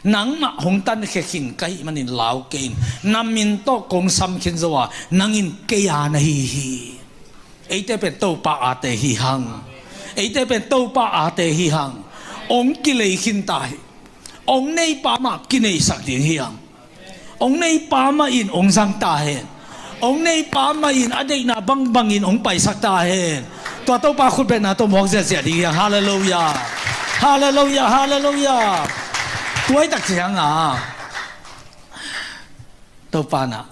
Nangmah hong tankhia khin ka hih manin lau kei in. Na min tawh kong sam khin zo a, nang in kei a na hi hi. Eite pen Topa ate hi hang. Eite pen Topa ate hi hang. Hong kilei khin ta hi. Hong neipa mah kineisak ding hi hang. Hong neipa mah in hong zang ta hen. Hong neipa mah in a deihna bangbangin hong paisak ta hen. Tua Topa khutbetna tawh muak ziahziah ding hi hang. Halleluiah. Halleluiah. Halleluiah. Tua hi tak cianga Topa na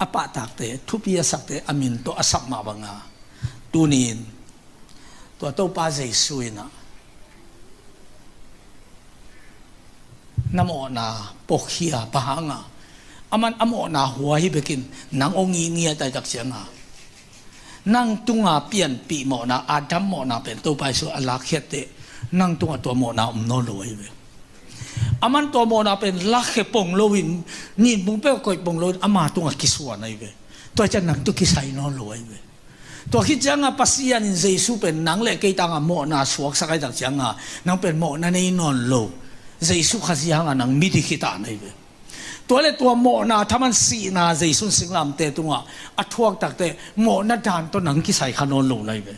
a pahtakte, thupi a sakte a min tawh a sak mah banga, tunin tua Topa Jesu in ah na mawhna puakhia, bang hanga, aman a mawhna hua hi bekin nang hong ngiat ngiat a hi tak cianga nang tunga pianpih mawhna, Adam mawhna pen Topa Jesu a lakkhiat teh nang tungah tua mawhna om nawn lo ahi ve. Aman tua mawhna pen lakkhe pong loin, ninbung peuh koih pong loin ama tungah kisuan ahi ve. Tua ciang nang tawh kisai nawn lo ahi ve. Tua khit cianga Pasian in Jesu pen nang le kei tanga mawhna suaksak ahi tak cianga nang pen mawhna nei nawn lo. Jesu Khazih hanga nang midik hi ta na hi ve. Tua le tua mawhna thaman sihna Jesu in singlamteh tungah a thuak tak teh mawhna dan tawh nang kisai kha nawn lo na hi ve.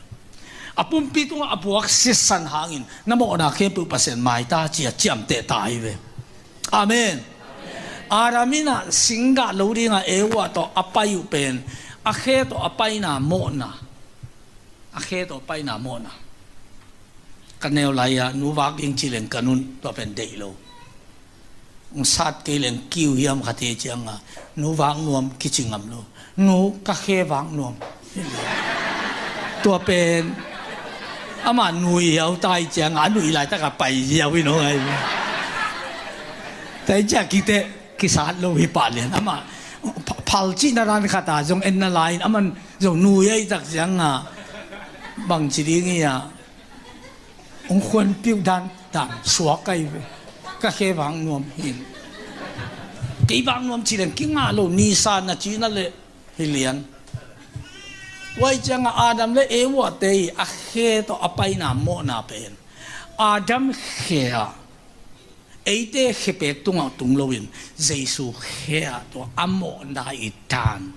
A pumpi tungah a buak sisan hangin na mawhna khempeuh Pasian mai ta ci-a ciamteh ta hi ve. Amen. Adam in ah singgah lo dinga Eva tawh a pai uh pen a khe tawh a paina mawhna. A khe tawh a paina mawhna. Ka neu lai-ah nu vak ding ci leng ka nu'n tua pen deih lo. Hong sat kei leng kiu hiam khat hi cianga nu vak nuam kici ngam lo. Nu, ka khe vak nuam. Tua pen amah nui hiau ta hi cianga a nuih laitaka pai hiau hi no ngai. Tua hi ciah kiteh kisat lo hi pah lian. Amah pha-, phal cihna dan khata zong en nalai in aman zong nui ahi tak cianga bangci ding hi a. Hong khuanpiuh dan dan suak ahi ve. Ka khe vak nuam hi in. Kei vak nuam ci leng kingah lo, nisa na cihna le hi lian. Tua hi cianga Adam le Eva te i a khe tawh a paina mawhna pen Adam khe ah eite khe pek tungah tung loin Jesu khe ah tua a mawhna i dan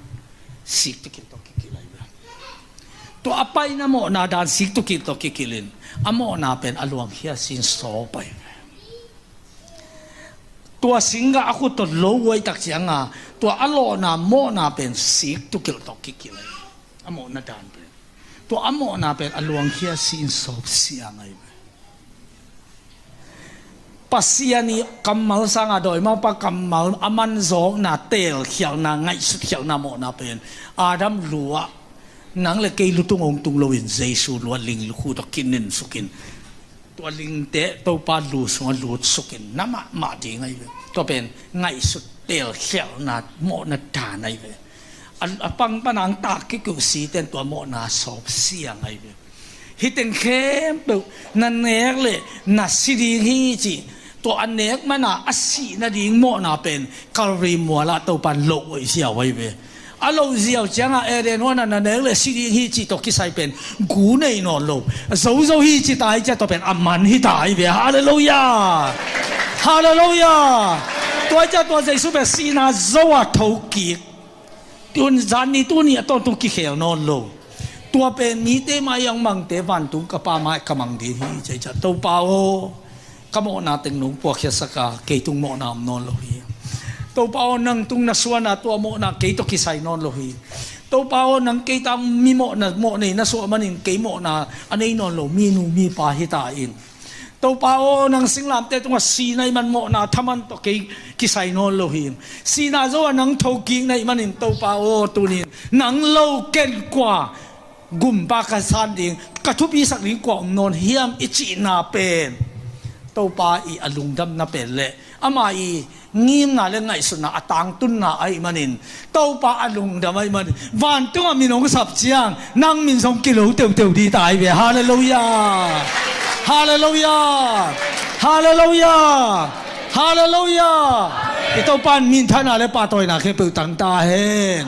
sik tukil tawh kikil ahi ve. Tua a paina mawhna dan sik tukil tawh kikilin a mawhna pen a luangkhia sin sawp ahi ve. Tua singgah a khut tawh lo uh ahi tak cianga tua a lawhna mawhna pen sik tukil tawh kikil ahi ve. A mawhna dan pen, tua a mawhna pen a luangkhia sin sawp siang ahi ve. Pasian i kammal sanga dawimangpa kammal a manzawkna, teelkhialhna, ngaihsutkhialhna mawhna pen Adam lu-ah nang le kei lutung hong tung loin Jesu lu-ah ling lukhu tawh kinin sukin tua lingte Topa lu sungah lut sukin na mahmah ding ahi ve. Tua pen ngaihsut teelkhialhna mawhna dan ahi ve. A, a pangpana ang tak kikuh siten tua mawhna sawp siang ahi ve. Hih teng khempeuh na nek le na si ding hi cih tua a nek mana a sih nading mawhna pen Kalvari mualah Topan loh ziau ahi ve. A loh ziau cianga Eden huana na nek le si ding hi cih tawh kisai pen gu nei nawn lo. Zozo hi ci ta hi ciah tua pen a man hi ta ahi ve. Halleluiah. Halleluiah. Tua hi ciah tua Jesu pen sihna zo a thokik. Tun zan ni tuni a tawntung kikhel nawn lo. Tua pen mite mai ang mangte vantung ka Pa mai ka mang ding hi ci ciah Topa aw, ka mawhna teng nong puakkhiasak a kei tung mawhna om nawn lo hi. Topa aw, nang tung na suana tua mawhna kei tawh kisai nawn lo hi. Topa aw, nang kei tang mi mawhna mawh nei na suah manin kei mawhna a nei nawn lo minu mipa hi ta in. Topa aw, nang singlamte tungah sihna i man mawhna thaman tawh kei kisai nawn lo hi. Sihna zo a nang thokik na hih manin Topa aw, tunin nang lo ken kua gumpa ka san ding, ka thupisak ding kua om nawn hiam i cihna pen Topa i a lungdamna pen le ama i ngimna le ngaihsutna a tangtunna ahih manin Topa a lungdam ahih manin vantungah min hong sap ciang nang min zong kilo teuteu ding ta ahi ve. Halleluiah. Halleluiah. Halleluiah. Halleluiah. I Topa in minthanna le pahtawina khempeuh tang ta hen.